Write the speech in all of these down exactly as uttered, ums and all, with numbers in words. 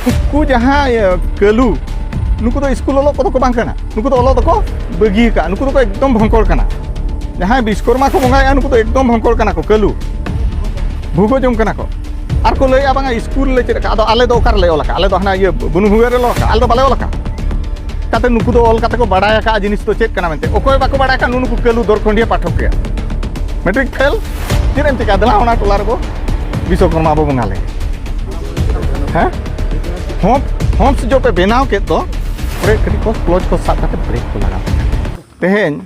ᱱᱩᱠᱩ ᱡᱟᱦᱟᱸ, ᱤᱭᱟᱹ, ᱠᱟᱹᱞᱩ, ᱱᱩᱠᱩ ᱫᱚ ᱥᱠᱩᱞ ᱚᱞᱚᱜ ᱠᱚᱫᱚ ᱠᱚ ᱵᱟᱝ ᱠᱟᱱᱟ᱾ ᱱᱩᱠᱩ ᱫᱚ ᱚᱞᱚᱜ ᱫᱚᱠᱚ ᱵᱟᱹᱜᱤ ᱟᱠᱟᱫᱼᱟ᱾ ᱱᱩᱠᱩ ᱫᱚᱠᱚ ᱮᱠᱫᱚᱢ ᱵᱷᱚᱝᱠᱚᱲ ᱠᱟᱱᱟ᱾ ᱡᱟᱦᱟᱸᱭ ᱵᱤᱥᱠᱚᱨᱢᱟ ᱠᱚ ᱵᱚᱸᱜᱟᱭᱮᱫᱼᱟ, ᱱᱩᱠᱩ ᱫᱚ ᱮᱠᱫᱚᱢ ᱵᱷᱚᱝᱠᱚᱲ ᱠᱟᱱᱟ ᱠᱚ, ᱠᱟᱹᱞᱩ᱾ ᱵᱷᱩᱜᱚ ᱡᱚᱝ ᱠᱟᱱᱟ ᱠᱚ᱾ ᱟᱨ ᱠᱚ ᱞᱟᱹᱭᱮᱫᱼᱟ, "ᱵᱟᱝᱟ, ᱥᱠᱩᱞ ᱞᱮ ᱪᱮᱫ ᱟᱠᱟᱫᱼᱟ, ᱟᱫᱚ ᱟᱞᱮ ᱫᱚ ᱚᱠᱟ ᱨᱮᱞᱮ ᱚᱞ ᱟᱠᱟᱫᱼᱟ? ᱟᱞᱮ ᱫᱚ ᱦᱟᱱᱟ, ᱤᱭᱟᱹ, ᱵᱩᱱᱩ ᱵᱷᱩᱜᱟᱹ ᱨᱮᱞᱮ ᱚᱞ ᱟᱠᱟᱫᱼᱟ, ᱟᱞᱮ ᱫᱚ ᱵᱟᱞᱮ ᱚᱞ ᱟᱠᱟᱫᱼᱟ᱾" ᱠᱟᱛᱮ ᱱᱩᱠᱩ ᱫᱚ ᱚᱞ ᱠᱟᱛᱮ ᱠᱚ ᱵᱟᱲᱟᱭ ᱟᱠᱟᱫᱼᱟ ᱡᱤᱱᱤᱥ ᱫᱚ ᱪᱮᱫ ᱠᱟᱱᱟ ᱢᱮᱱᱛᱮ᱾ ᱚᱠᱚᱭ ᱵᱟᱠᱚ ᱵᱟᱲᱟᱭ ᱠᱟᱜ, ᱱᱩᱱᱩᱠᱩ ᱠᱟᱹᱞᱩ ᱫᱚᱨᱠᱷᱚᱸᱰᱤᱭᱟᱹ ᱯᱟᱴᱷᱚᱠ ᱜᱮ᱾ ᱢᱮᱴᱨᱤᱠ ᱯᱷᱮᱞ, ᱪᱮᱫ ᱮᱢ ᱪᱤᱠᱟ? ᱫᱮᱞᱟ ᱚᱱᱟ ᱴᱚᱞᱟ ᱨᱮᱵᱚ ᱵᱤᱥᱥᱚᱠᱚᱨᱢᱟ ᱵᱚ ᱵᱚᱸᱜᱟ ᱞᱮ᱾ ᱦᱮᱸ? ᱦᱚᱢᱯ, ᱦᱚᱢᱯᱥ ᱡᱚ ᱯᱮ ᱵᱮᱱᱟᱣ ᱠᱮᱫ ᱫᱚ, ᱵᱨᱮᱠ ᱠᱟᱹᱴᱤᱡ ᱠᱚ, ᱠᱞᱚᱪ ᱠᱚ ᱥᱟᱵ ᱠᱟᱛᱮ ᱵᱨᱮᱠ ᱠᱚ ᱞᱟᱜᱟᱣ᱾ ᱛᱮᱦᱮᱧ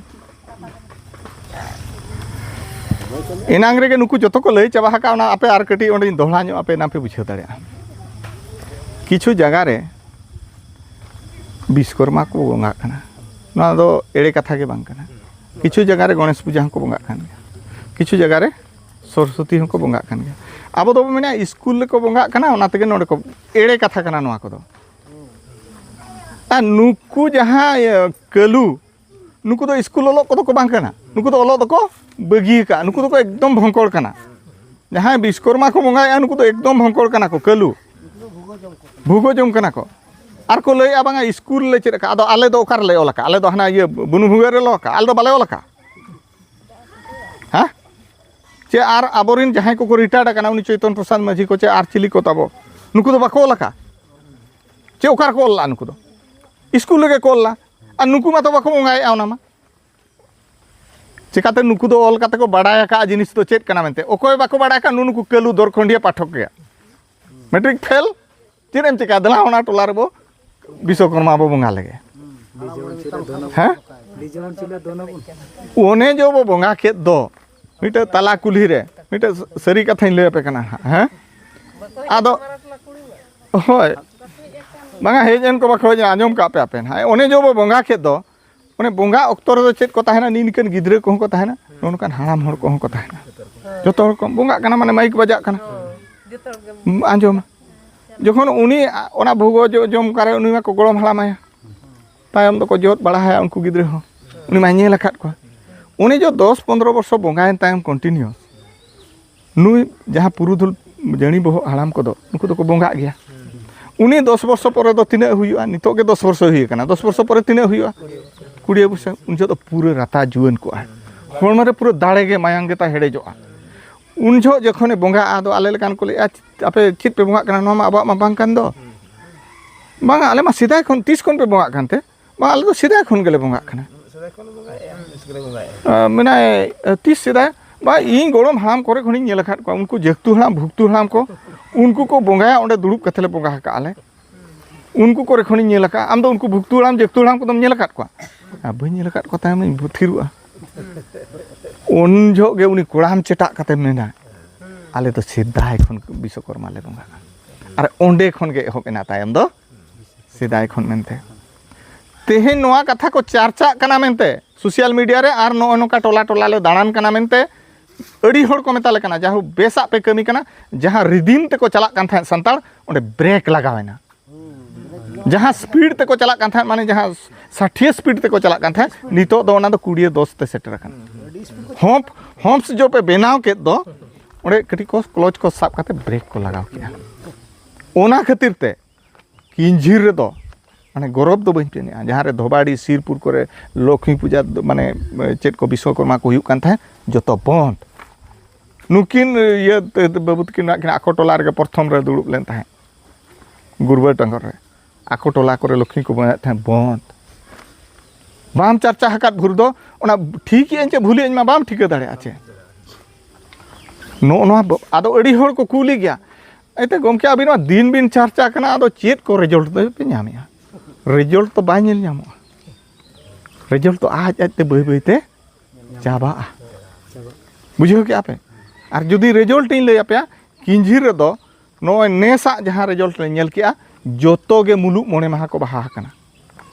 ᱮᱱᱟᱝ ᱨᱮᱜᱮ ᱱᱩᱠᱩ ᱡᱚᱛᱚ ᱠᱚ ᱞᱟᱹᱭ ᱪᱟᱵᱟ ᱟᱠᱟᱫ, ᱚᱱᱟ ᱟᱯᱮ ᱟᱨ ᱠᱟᱹᱴᱤᱡ ᱚᱸᱰᱮᱧ ᱫᱚᱦᱲᱟ ᱧᱚᱜ ᱟᱯᱮ, ᱮᱱᱟᱝ ᱯᱮ ᱵᱩᱡᱷᱟᱹᱣ ᱫᱟᱲᱮᱭᱟᱜᱼᱟ᱾ ᱠᱤᱪᱷᱩ ᱡᱟᱭᱜᱟ ᱨᱮ ᱵᱤᱥᱠᱚᱨᱢᱟ ᱠᱚ ᱵᱚᱸᱜᱟᱜ ᱠᱟᱱᱟ, ᱱᱚᱣᱟ ᱫᱚ ᱮᱲᱮ ᱠᱟᱛᱷᱟ ᱜᱮ ᱵᱟᱝ ᱠᱟᱱᱟ᱾ ᱠᱤᱪᱷᱩ ᱡᱟᱭᱜᱟ ᱨᱮ ᱜᱚᱬᱮᱥ ᱯᱩᱡᱟᱹ ᱦᱚᱸᱠᱚ ᱵᱚᱸᱜᱟᱜ ᱠᱟᱱ ᱜᱮᱭᱟ, ᱠᱤᱪᱷᱩ ᱡᱟᱭᱜᱟ ᱨᱮ ᱥᱚᱨᱚᱥᱚᱛᱤ ᱦᱚᱸᱠᱚ ᱵᱚᱸᱜᱟᱜ ᱠᱟᱱ ᱜᱮᱭᱟ᱾ ᱟᱵᱚ ᱫᱚᱵᱚ ᱢᱮᱱᱟ ᱥᱠᱩᱞ ᱨᱮᱠᱚ ᱵᱚᱸᱜᱟᱜ ᱠᱟᱱᱟ, ᱚᱱᱟ ᱛᱮᱜᱮ ᱱᱚᱰᱮ ᱠᱚ, ᱮᱲᱮ ᱠᱟᱛᱷᱟ ᱠᱟᱱᱟ ᱱᱚᱣᱟ ᱠᱚᱫᱚ᱾ ᱟᱨ ᱱᱩᱠᱩ ᱡᱟᱦᱟᱸ, ᱤᱭᱟᱹ, ᱠᱟᱹᱞᱩ, ᱱᱩᱠᱩ ᱫᱚ ᱥᱠᱩᱞ ᱚᱞᱚᱜ ᱠᱚᱫᱚ ᱠᱚ ᱵᱟᱝ ᱠᱟᱱᱟ᱾ ᱱᱩᱠᱩ ᱫᱚ ᱚᱞᱚᱜ ᱫᱚᱠᱚ ᱵᱟᱹᱜᱤ ᱟᱠᱟᱫᱼᱟ᱾ ᱱᱩᱠᱩ ᱫᱚᱠᱚ ᱮᱠᱫᱚᱢ ᱵᱷᱚᱝᱠᱚᱲ ᱠᱟᱱᱟ᱾ ᱡᱟᱦᱟᱸᱭ ᱵᱤᱥᱠᱚᱨᱢᱟ ᱠᱚ ᱵᱚᱸᱜᱟᱭᱮᱫᱼᱟ, ᱱᱩᱠᱩ ᱫᱚ ᱮᱠᱫᱚᱢ ᱵᱷᱚᱝᱠᱚᱲ ᱠᱟᱱᱟ ᱠᱚ, ᱠᱟᱹᱞᱩ᱾ ᱵᱷᱩᱜᱚ ᱡᱚᱝ ᱠᱟᱱᱟ ᱠᱚ᱾ ᱟᱨ ᱠᱚ ᱞᱟᱹᱭᱮᱫᱼᱟ, "ᱵᱟᱝᱟ, ᱥᱠᱩᱞ ᱞᱮ ᱪᱮᱫ ᱟᱠᱟᱫᱼᱟ, ᱟᱫᱚ ᱟᱞᱮ ᱫᱚ ᱚᱠᱟ ᱨᱮᱞᱮ ᱚᱞ ᱟᱠᱟᱫᱼᱟ? ᱟᱞᱮ ᱫᱚ ᱦᱟᱱᱟ, ᱤᱭᱟᱹ, ᱵᱩᱱᱩ ᱵᱷᱩᱜᱟᱹ ᱨᱮᱞᱮ ᱚᱞ ᱟᱠᱟᱫᱼᱟ, ᱟᱞᱮ ᱫᱚ ᱵᱟᱞᱮ ᱚᱞ ᱟᱠᱟᱫᱼᱟ᱾" ᱦᱮᱸ? ᱪᱮ ᱟᱨ ᱟᱵᱚᱨᱮᱱ ᱡᱟᱦᱟᱸᱭ ᱠᱚᱠᱚ ᱨᱤᱴᱟᱭᱟᱨᱰ ᱟᱠᱟᱱᱟ, ᱩᱱᱤ ᱪᱳᱭᱛᱚᱱ ᱯᱨᱚᱥᱟᱫᱽ ᱢᱟᱹᱡᱷᱤ ᱠᱚ, ᱪᱮ ᱟᱨ ᱪᱤᱞᱤ ᱠᱚ ᱛᱟᱵᱚ, ᱱᱩᱠᱩ ᱫᱚ ᱵᱟᱠᱚ ᱚᱞ ᱟᱠᱟᱫᱼᱟ? ᱪᱮ ᱚᱠᱟ ᱨᱮᱠᱚ ᱚᱞ ᱞᱟᱜᱼᱟ ᱱᱩᱠᱩ ᱫᱚ? ᱥᱠᱩᱞ ᱨᱮᱜᱮ ᱠᱚ ᱚᱞ ᱞᱟᱜᱼᱟ᱾ ᱟᱨ ᱱᱩᱠᱩ ᱢᱟᱛᱚ ᱵᱟᱠᱚ ᱵᱚᱸᱜᱟᱭᱮᱫᱼᱟ ᱚᱱᱟ ᱢᱟ᱾ ᱪᱮᱠᱟᱛᱮ ᱱᱩᱠᱩ ᱫᱚ ᱚᱞ ᱠᱟᱛᱮ ᱠᱚ ᱵᱟᱲᱟᱭ ᱟᱠᱟᱫᱼᱟ ᱡᱤᱱᱤᱥ ᱫᱚ ᱪᱮᱫ ᱠᱟᱱᱟ ᱢᱮᱱᱛᱮ? ᱚᱠᱚᱭ ᱵᱟᱠᱚ ᱵᱟᱲᱟᱭ ᱠᱷᱟᱱ ᱱᱩ-, ᱱᱩᱠᱩ ᱠᱟᱹᱞᱩ ᱫᱚᱨᱠᱷᱚᱸᱰᱤᱭᱟᱹ ᱯᱟᱴᱷᱚᱠ ᱜᱮ᱾ ᱢᱮᱴᱨᱤᱠ ᱯᱷᱮᱞ, ᱪᱮᱫ ᱮᱢ ᱪᱤᱠᱟ? ᱫᱮᱞᱟ ᱚᱱᱟ ᱴᱚᱞᱟ ᱨᱮᱵᱚ ᱵᱤᱥᱥᱚᱠᱚᱨᱢᱟ ᱵᱚ ᱵᱚᱸᱜᱟ ᱞᱮᱜᱮ᱾ ᱦᱮᱸ? ᱚᱱᱮ ᱡᱚ ᱵᱚ ᱵᱚᱸᱜᱟ ᱠᱮᱫ ᱫᱚ ᱢᱤᱫᱴᱮᱡ ᱛᱟᱞᱟ ᱠᱩᱞᱦᱤ ᱨᱮ, ᱢᱤᱫᱴᱮᱡ ᱥᱟᱹᱨᱤ ᱠᱟᱛᱷᱟᱧ ᱞᱟᱹᱭ ᱟᱯᱮ ᱠᱟᱱᱟ ᱦᱟᱸᱜ, ᱦᱮᱸ? ᱟᱫᱚ, ᱦᱳᱭ, ᱵᱟᱝᱟ, ᱦᱮᱡ ᱮᱱ ᱠᱚ ᱵᱟᱠᱚ ᱦᱮᱡ ᱮᱱ, ᱟᱸᱡᱚᱢ ᱠᱟᱜ ᱯᱮ ᱟᱯᱮ ᱦᱟᱸᱜ᱾ ᱚᱱᱮ ᱡᱚ ᱵᱚ ᱵᱚᱸᱜᱟ ᱠᱮᱫ ᱫᱚ, ᱚᱱᱮ ᱵᱚᱸᱜᱟ ᱚᱠᱛᱚ ᱨᱮᱫᱚ ᱪᱮᱫ ᱠᱚ ᱛᱟᱦᱮᱱᱟ? ᱱᱤ ᱱᱤᱠᱟᱹᱱ ᱜᱤᱫᱽᱨᱟᱹ ᱠᱚᱦᱚᱸ ᱠᱚ ᱛᱟᱦᱮᱱᱟ, ᱱᱚᱜᱼᱚ ᱱᱚᱝᱠᱟᱱ ᱦᱟᱲᱟᱢ ᱦᱚᱲ ᱠᱚᱦᱚᱸ ᱠᱚ ᱛᱟᱦᱮᱱᱟ, ᱡᱚᱛᱚ ᱦᱚᱲ ᱠᱚ ᱵᱚᱸᱜᱟᱜ ᱠᱟᱱᱟ, ᱢᱟᱱᱮ ᱢᱟᱭᱤᱠ ᱵᱟᱡᱟᱜ ᱠᱟᱱᱟ, ᱟᱸᱡᱚᱢᱟ᱾ ᱡᱚᱠᱷᱚᱱ ᱩᱱᱤ ᱚᱱᱟ ᱵᱷᱳᱜᱚ ᱡᱚ-, ᱡᱚᱢ ᱠᱟᱨᱮ ᱩᱱᱤ ᱢᱟᱠᱚ ᱜᱚᱲᱚᱢ ᱦᱟᱲᱟᱢᱟᱭᱟ, ᱛᱟᱭᱚᱢ ᱫᱚᱠᱚ ᱡᱚᱫ ᱵᱟᱲᱟᱭᱟ ᱩᱱᱠᱩ ᱜᱤᱫᱽᱨᱟᱹ ᱦᱚᱸ, ᱩᱱᱤ ᱢᱟᱭ ᱧᱮᱞ ᱟᱠᱟᱫ ᱠᱚᱣᱟ᱾ ᱩᱱᱤ ᱡᱚ ᱫᱚᱥ ᱯᱚᱱᱫᱽᱨᱚ ᱵᱚᱨᱥᱚ ᱵᱚᱸᱜᱟᱭᱮᱱ ᱛᱟᱭᱚᱢ ᱠᱚᱱᱴᱤᱱᱤᱭᱩ ᱱᱩᱭ ᱡᱟᱦᱟᱸ ᱯᱩᱨᱩᱫᱷᱩᱞ ᱡᱟᱹᱲᱤ ᱵᱚᱦᱚᱜ ᱦᱟᱲᱟᱢ ᱠᱚᱫᱚ ᱱᱩᱠᱩ ᱫᱚᱠᱚ ᱵᱚᱸᱜᱟᱜ ᱜᱮᱭᱟ᱾ ᱩᱱᱤ ᱫᱚᱥ ᱵᱚᱨᱥᱚ ᱯᱚᱨᱮ ᱫᱚ ᱛᱤᱱᱟᱹᱜ ᱦᱩᱭᱩᱜᱼᱟ? ᱱᱤᱛᱚᱜ ᱜᱮ ᱫᱚᱥ ᱵᱚᱨᱥᱚ ᱦᱩᱭ ᱟᱠᱟᱱᱟ, ᱫᱚᱥ ᱵᱚᱨᱥᱚ ᱯᱚᱨᱮ ᱛᱤᱱᱟᱹᱜ ᱦᱩᱭᱩᱜᱼᱟ? ᱠᱩᱲᱤ ᱵᱚᱨᱥᱚ᱾ ᱩᱱ ᱡᱚᱦᱚᱜ ᱫᱚ ᱯᱩᱨᱟᱹ ᱨᱟᱛᱟ ᱡᱩᱣᱟᱹᱱ ᱠᱚᱜᱼᱟ, ᱦᱚᱲᱢᱚ ᱨᱮ ᱯᱩᱨᱟᱹ ᱫᱟᱲᱮ ᱜᱮ, ᱢᱟᱭᱟᱝ ᱜᱮ ᱛᱟᱭ ᱦᱮᱰᱮᱡᱚᱜᱼᱟ᱾ ᱩᱱ ᱡᱚᱦᱚᱜ ᱡᱚᱠᱷᱚᱱᱮ ᱵᱚᱸᱜᱟᱜᱼᱟ, ᱟᱫᱚ ᱟᱞᱮ ᱞᱮᱠᱟᱱ ᱠᱚ ᱞᱟᱹᱭᱟ, "ᱟᱯᱮ ᱪᱮᱫ ᱯᱮ ᱵᱚᱸᱜᱟᱜ ᱠᱟᱱᱟ? ᱱᱚᱣᱟ ᱢᱟ ᱟᱵᱚᱣᱟᱜ ᱢᱟ ᱵᱟᱝ ᱠᱟᱱ ᱫᱚ᱾" "ᱵᱟᱝᱟ, ᱟᱞᱮ ᱢᱟ ᱥᱮᱫᱟᱭ ᱠᱷᱚᱱ, ᱛᱤᱥ ᱠᱷᱚᱱ ᱯᱮ ᱵᱚᱸᱜᱟᱜ ᱠᱟᱱᱛᱮ?" "ᱵᱟᱝ, ᱟᱞᱮ ᱫᱚ ᱥᱮᱫᱟᱭ ᱠᱷᱚᱱ ᱜᱮᱞᱮ ᱵᱚᱸᱜᱟᱜ ᱠᱟᱱᱟ᱾" ᱥᱮᱫᱟᱭ ᱠᱷᱚᱱ ᱞᱮ ᱵᱚᱸᱜᱟᱭᱮᱫᱼᱟ, ᱛᱤᱥ ᱜᱮᱞᱮ ᱵᱚᱸᱜᱟᱭᱮᱫᱼᱟ᱾ ᱟᱸ, ᱢᱮᱱᱟᱭ, ᱛᱤᱥ ᱥᱮᱫᱟᱭ? "ᱵᱟ, ᱤᱧ ᱜᱚᱲᱚᱢ ᱦᱟᱲᱟᱢ ᱠᱚᱨᱮ ᱠᱷᱚᱱᱤᱧ ᱧᱮᱞ ᱟᱠᱟᱫ ᱠᱚᱣᱟ, ᱩᱱᱠᱩ ᱡᱟᱹᱠᱛᱩ ᱦᱟᱲᱟᱢ, ᱵᱷᱩᱠᱛᱩ ᱦᱟᱲᱟᱢ ᱠᱚ, ᱩᱱᱠᱩ ᱠᱚ ᱵᱚᱸᱜᱟᱭᱟ, ᱚᱸᱰᱮ ᱫᱩᱲᱩᱵ ᱠᱟᱛᱮ ᱞᱮ ᱵᱚᱸᱜᱟ ᱟᱠᱟᱜᱼᱟ ᱞᱮ᱾ ᱩᱱᱠᱩ ᱠᱚᱨᱮ ᱠᱷᱚᱱᱤᱧ ᱧᱮᱞ ᱟᱠᱟᱫᱼᱟ, ᱟᱢ ᱫᱚ ᱩᱱᱠᱩ ᱵᱷᱩᱠᱛᱩ ᱦᱟᱲᱟᱢ, ᱡᱟᱹᱠᱛᱩ ᱦᱟᱲᱟᱢ ᱠᱚᱫᱚᱢ ᱧᱮᱞ ᱟᱠᱟᱫ ᱠᱚᱣᱟ?" "ᱟᱨ ᱵᱟᱹᱧ ᱧᱮᱞ ᱟᱠᱟᱫ ᱠᱚ ᱛᱟᱭᱚᱢ ᱤᱧ ᱛᱷᱤᱨᱚᱜᱼᱟ᱾" ᱩᱱ ᱡᱚᱦᱚᱜ ᱜᱮ ᱩᱱᱤ ᱠᱚᱲᱟᱢ ᱪᱮᱴᱟᱜ ᱠᱟᱛᱮ ᱢᱮᱱᱟ, "ᱟᱞᱮ ᱫᱚ ᱥᱮᱫᱟᱭ ᱠᱷᱚᱱ ᱵᱤᱥᱥᱚᱠᱚᱨᱢᱟ ᱞᱮ ᱵᱚᱸᱜᱟᱜᱼᱟ᱾" ᱟᱨ ᱚᱸᱰᱮ ᱠᱷᱚᱱ ᱜᱮ ᱮᱦᱚᱵ ᱮᱱᱟ ᱛᱟᱭᱚᱢ ᱫᱚ ᱥᱮᱫᱟᱭ ᱠᱷᱚᱱ ᱢᱮᱱᱛᱮ᱾ ᱛᱮᱦᱮᱧ ᱱᱚᱣᱟ ᱠᱟᱛᱷᱟ ᱠᱚ ᱪᱟᱨᱪᱟᱜ ᱠᱟᱱᱟ ᱢᱮᱱᱛᱮ ᱥᱳᱥᱟᱞ ᱢᱤᱰᱤᱭᱟ ᱨᱮ, ᱟᱨ ᱱᱚᱜᱼᱚᱭ ᱱᱚᱝᱠᱟ ᱴᱚᱞᱟ ᱴᱚᱞᱟ ᱞᱮ ᱫᱟᱬᱟᱱ ᱠᱟᱱᱟ ᱢᱮᱱᱛᱮ ᱟᱹᱰᱤ ᱦᱚᱲ ᱠᱚ ᱢᱮᱛᱟ ᱞᱮ ᱠᱟᱱᱟ, "ᱡᱟᱦᱳ, ᱵᱮᱥᱟᱜ ᱯᱮ ᱠᱟᱹᱢᱤ ᱠᱟᱱᱟ, ᱡᱟᱦᱟᱸ ᱨᱤᱫᱤᱢ ᱛᱮᱠᱚ ᱪᱟᱞᱟᱜ ᱠᱟᱱ ᱛᱟᱦᱮᱸᱫ ᱥᱟᱱᱛᱟᱲ, ᱚᱸᱰᱮ ᱵᱨᱮᱠ ᱞᱟᱜᱟᱣ ᱮᱱᱟ᱾ ᱡᱟᱦᱟᱸ ᱥᱯᱤᱰ ᱛᱮᱠᱚ ᱪᱟᱞᱟᱜ ᱠᱟᱱ ᱛᱟᱦᱮᱸᱫ, ᱢᱟᱱᱮ ᱡᱟᱦᱟᱸ ᱥᱟᱴᱷᱤᱭᱟᱹ ᱥᱯᱤᱰ ᱛᱮᱠᱚ ᱪᱟᱞᱟᱜ ᱠᱟᱱ ᱛᱟᱦᱮᱸᱫ, ᱱᱤᱛᱚᱜ ᱫᱚ ᱚᱱᱟ ᱫᱚ ᱠᱩᱲᱤᱭᱟᱹ ᱫᱚᱥ ᱛᱮ ᱥᱮᱴᱮᱨ ᱟᱠᱟᱱᱟ᱾" ᱦᱚᱢᱯ, ᱦᱚᱢᱯᱥ ᱡᱚ ᱯᱮ ᱵᱮᱱᱟᱣ ᱠᱮᱫ ᱫᱚ, ᱚᱸᱰᱮ ᱠᱟᱹᱴᱤᱡ ᱠᱚ ᱠᱞᱚᱪ ᱠᱚ ᱥᱟᱵ ᱠᱟᱛᱮ ᱵᱨᱮᱠ ᱠᱚ ᱞᱟᱜᱟᱣ ᱠᱮᱫᱼᱟ᱾ ᱚᱱᱟ ᱠᱷᱟᱹᱛᱤᱨ ᱛᱮ ᱠᱤᱧᱡᱷᱤᱨ ᱨᱮᱫᱚ ᱢᱟᱱᱮ ᱜᱚᱨᱚᱵᱽ ᱫᱚ ᱵᱟᱹᱧ ᱯᱮᱱᱮᱜᱼᱟ᱾ ᱡᱟᱦᱟᱸ ᱨᱮ ᱫᱷᱚᱵᱟᱰᱤ, ᱥᱤᱨᱯᱩᱨ ᱠᱚᱨᱮ ᱞᱚᱠᱷᱢᱤ ᱯᱩᱡᱟ ᱫᱚ ᱢᱟᱱᱮ ᱪᱮᱫ ᱠᱚ ᱵᱤᱥᱥᱚᱠᱚᱨᱢᱟ ᱠᱚ ᱦᱩᱭᱩᱜ ᱠᱟᱱ ᱛᱟᱦᱮᱸᱫ, ᱡᱚᱛᱚ ᱵᱚᱱᱫᱷ᱾ ᱱᱩᱠᱤᱱ ᱤᱭᱟᱹ ᱵᱟᱹᱵᱩ ᱛᱟᱹᱠᱤᱱ ᱢᱮᱱᱟᱜ ᱠᱤᱱᱟ, ᱟᱠᱚ ᱴᱚᱞᱟ ᱨᱮᱜᱮ ᱯᱨᱚᱛᱷᱚᱢ ᱨᱮ ᱫᱩᱲᱩᱵ ᱞᱮᱱ ᱛᱟᱦᱮᱸᱫ ᱜᱩᱨᱵᱟᱹ ᱴᱟᱸᱜᱚᱨ ᱨᱮ᱾ ᱟᱠᱚ ᱴᱚᱞᱟ ᱠᱚᱨᱮ ᱞᱚᱠᱷᱢᱤ ᱠᱚ ᱵᱚᱸᱜᱟᱭᱮᱫ ᱛᱟᱦᱮᱸᱫ, ᱵᱚᱱᱫᱷ᱾ ᱵᱟᱢ ᱪᱟᱨᱪᱟ ᱟᱠᱟᱫ ᱵᱷᱩᱨ ᱫᱚ, ᱚᱱᱟ ᱴᱷᱤᱠ ᱟᱹᱧ ᱪᱮ ᱵᱷᱩᱞ ᱟᱹᱧ ᱢᱟ ᱵᱟᱢ ᱴᱷᱤᱠᱟᱹ ᱫᱟᱲᱮᱭᱟᱜᱼᱟ ᱪᱮ᱾ ᱱᱚᱜᱼᱚ ᱱᱚᱣᱟ ᱵᱚ-, ᱟᱫᱚ ᱟᱹᱰᱤ ᱦᱚᱲ ᱠᱚ ᱠᱩᱞᱤ ᱜᱮᱭᱟ, "ᱮᱱᱛᱮ ᱜᱚᱢᱠᱮ, ᱟᱹᱵᱤᱱ ᱢᱟ ᱫᱤᱱ ᱵᱤᱱ ᱪᱟᱨᱪᱟ ᱠᱟᱱᱟ, ᱟᱫᱚ ᱪᱮᱫ ᱠᱚ ᱨᱮᱡᱟᱞᱴ ᱫᱚ ᱯᱮ ᱧᱟᱢᱮᱜᱼᱟ?" ᱨᱮᱡᱟᱞᱴ ᱫᱚ ᱵᱟᱭ ᱧᱮᱞ ᱧᱟᱢᱚᱜᱼᱟ, ᱨᱮᱡᱟᱞᱴ ᱫᱚ ᱟᱡ ᱟᱡ ᱛᱮ ᱵᱟᱹᱭ ᱵᱟᱹᱭ ᱛᱮ ᱪᱟᱵᱟᱜᱼᱟ᱾ ᱵᱩᱡᱷᱟᱹᱣ ᱠᱮᱜᱼᱟ ᱯᱮ? ᱟᱨ ᱡᱩᱫᱤ ᱨᱮᱡᱟᱞᱴ ᱤᱧ ᱞᱟᱹᱭ ᱟᱯᱮᱭᱟ, ᱠᱤᱧᱡᱷᱤᱨ ᱨᱮᱫᱚ ᱱᱚᱜᱼᱚᱭ ᱱᱮᱥᱟᱜ ᱡᱟᱦᱟᱸ ᱨᱮᱡᱟᱞᱴ ᱞᱮ ᱧᱮᱞ ᱠᱮᱜᱼᱟ, ᱡᱚᱛᱚ ᱜᱮ ᱢᱩᱞᱩᱜ ᱢᱚᱬᱮ ᱢᱟᱦᱟ ᱠᱚ ᱵᱟᱦᱟ ᱟᱠᱟᱱᱟ᱾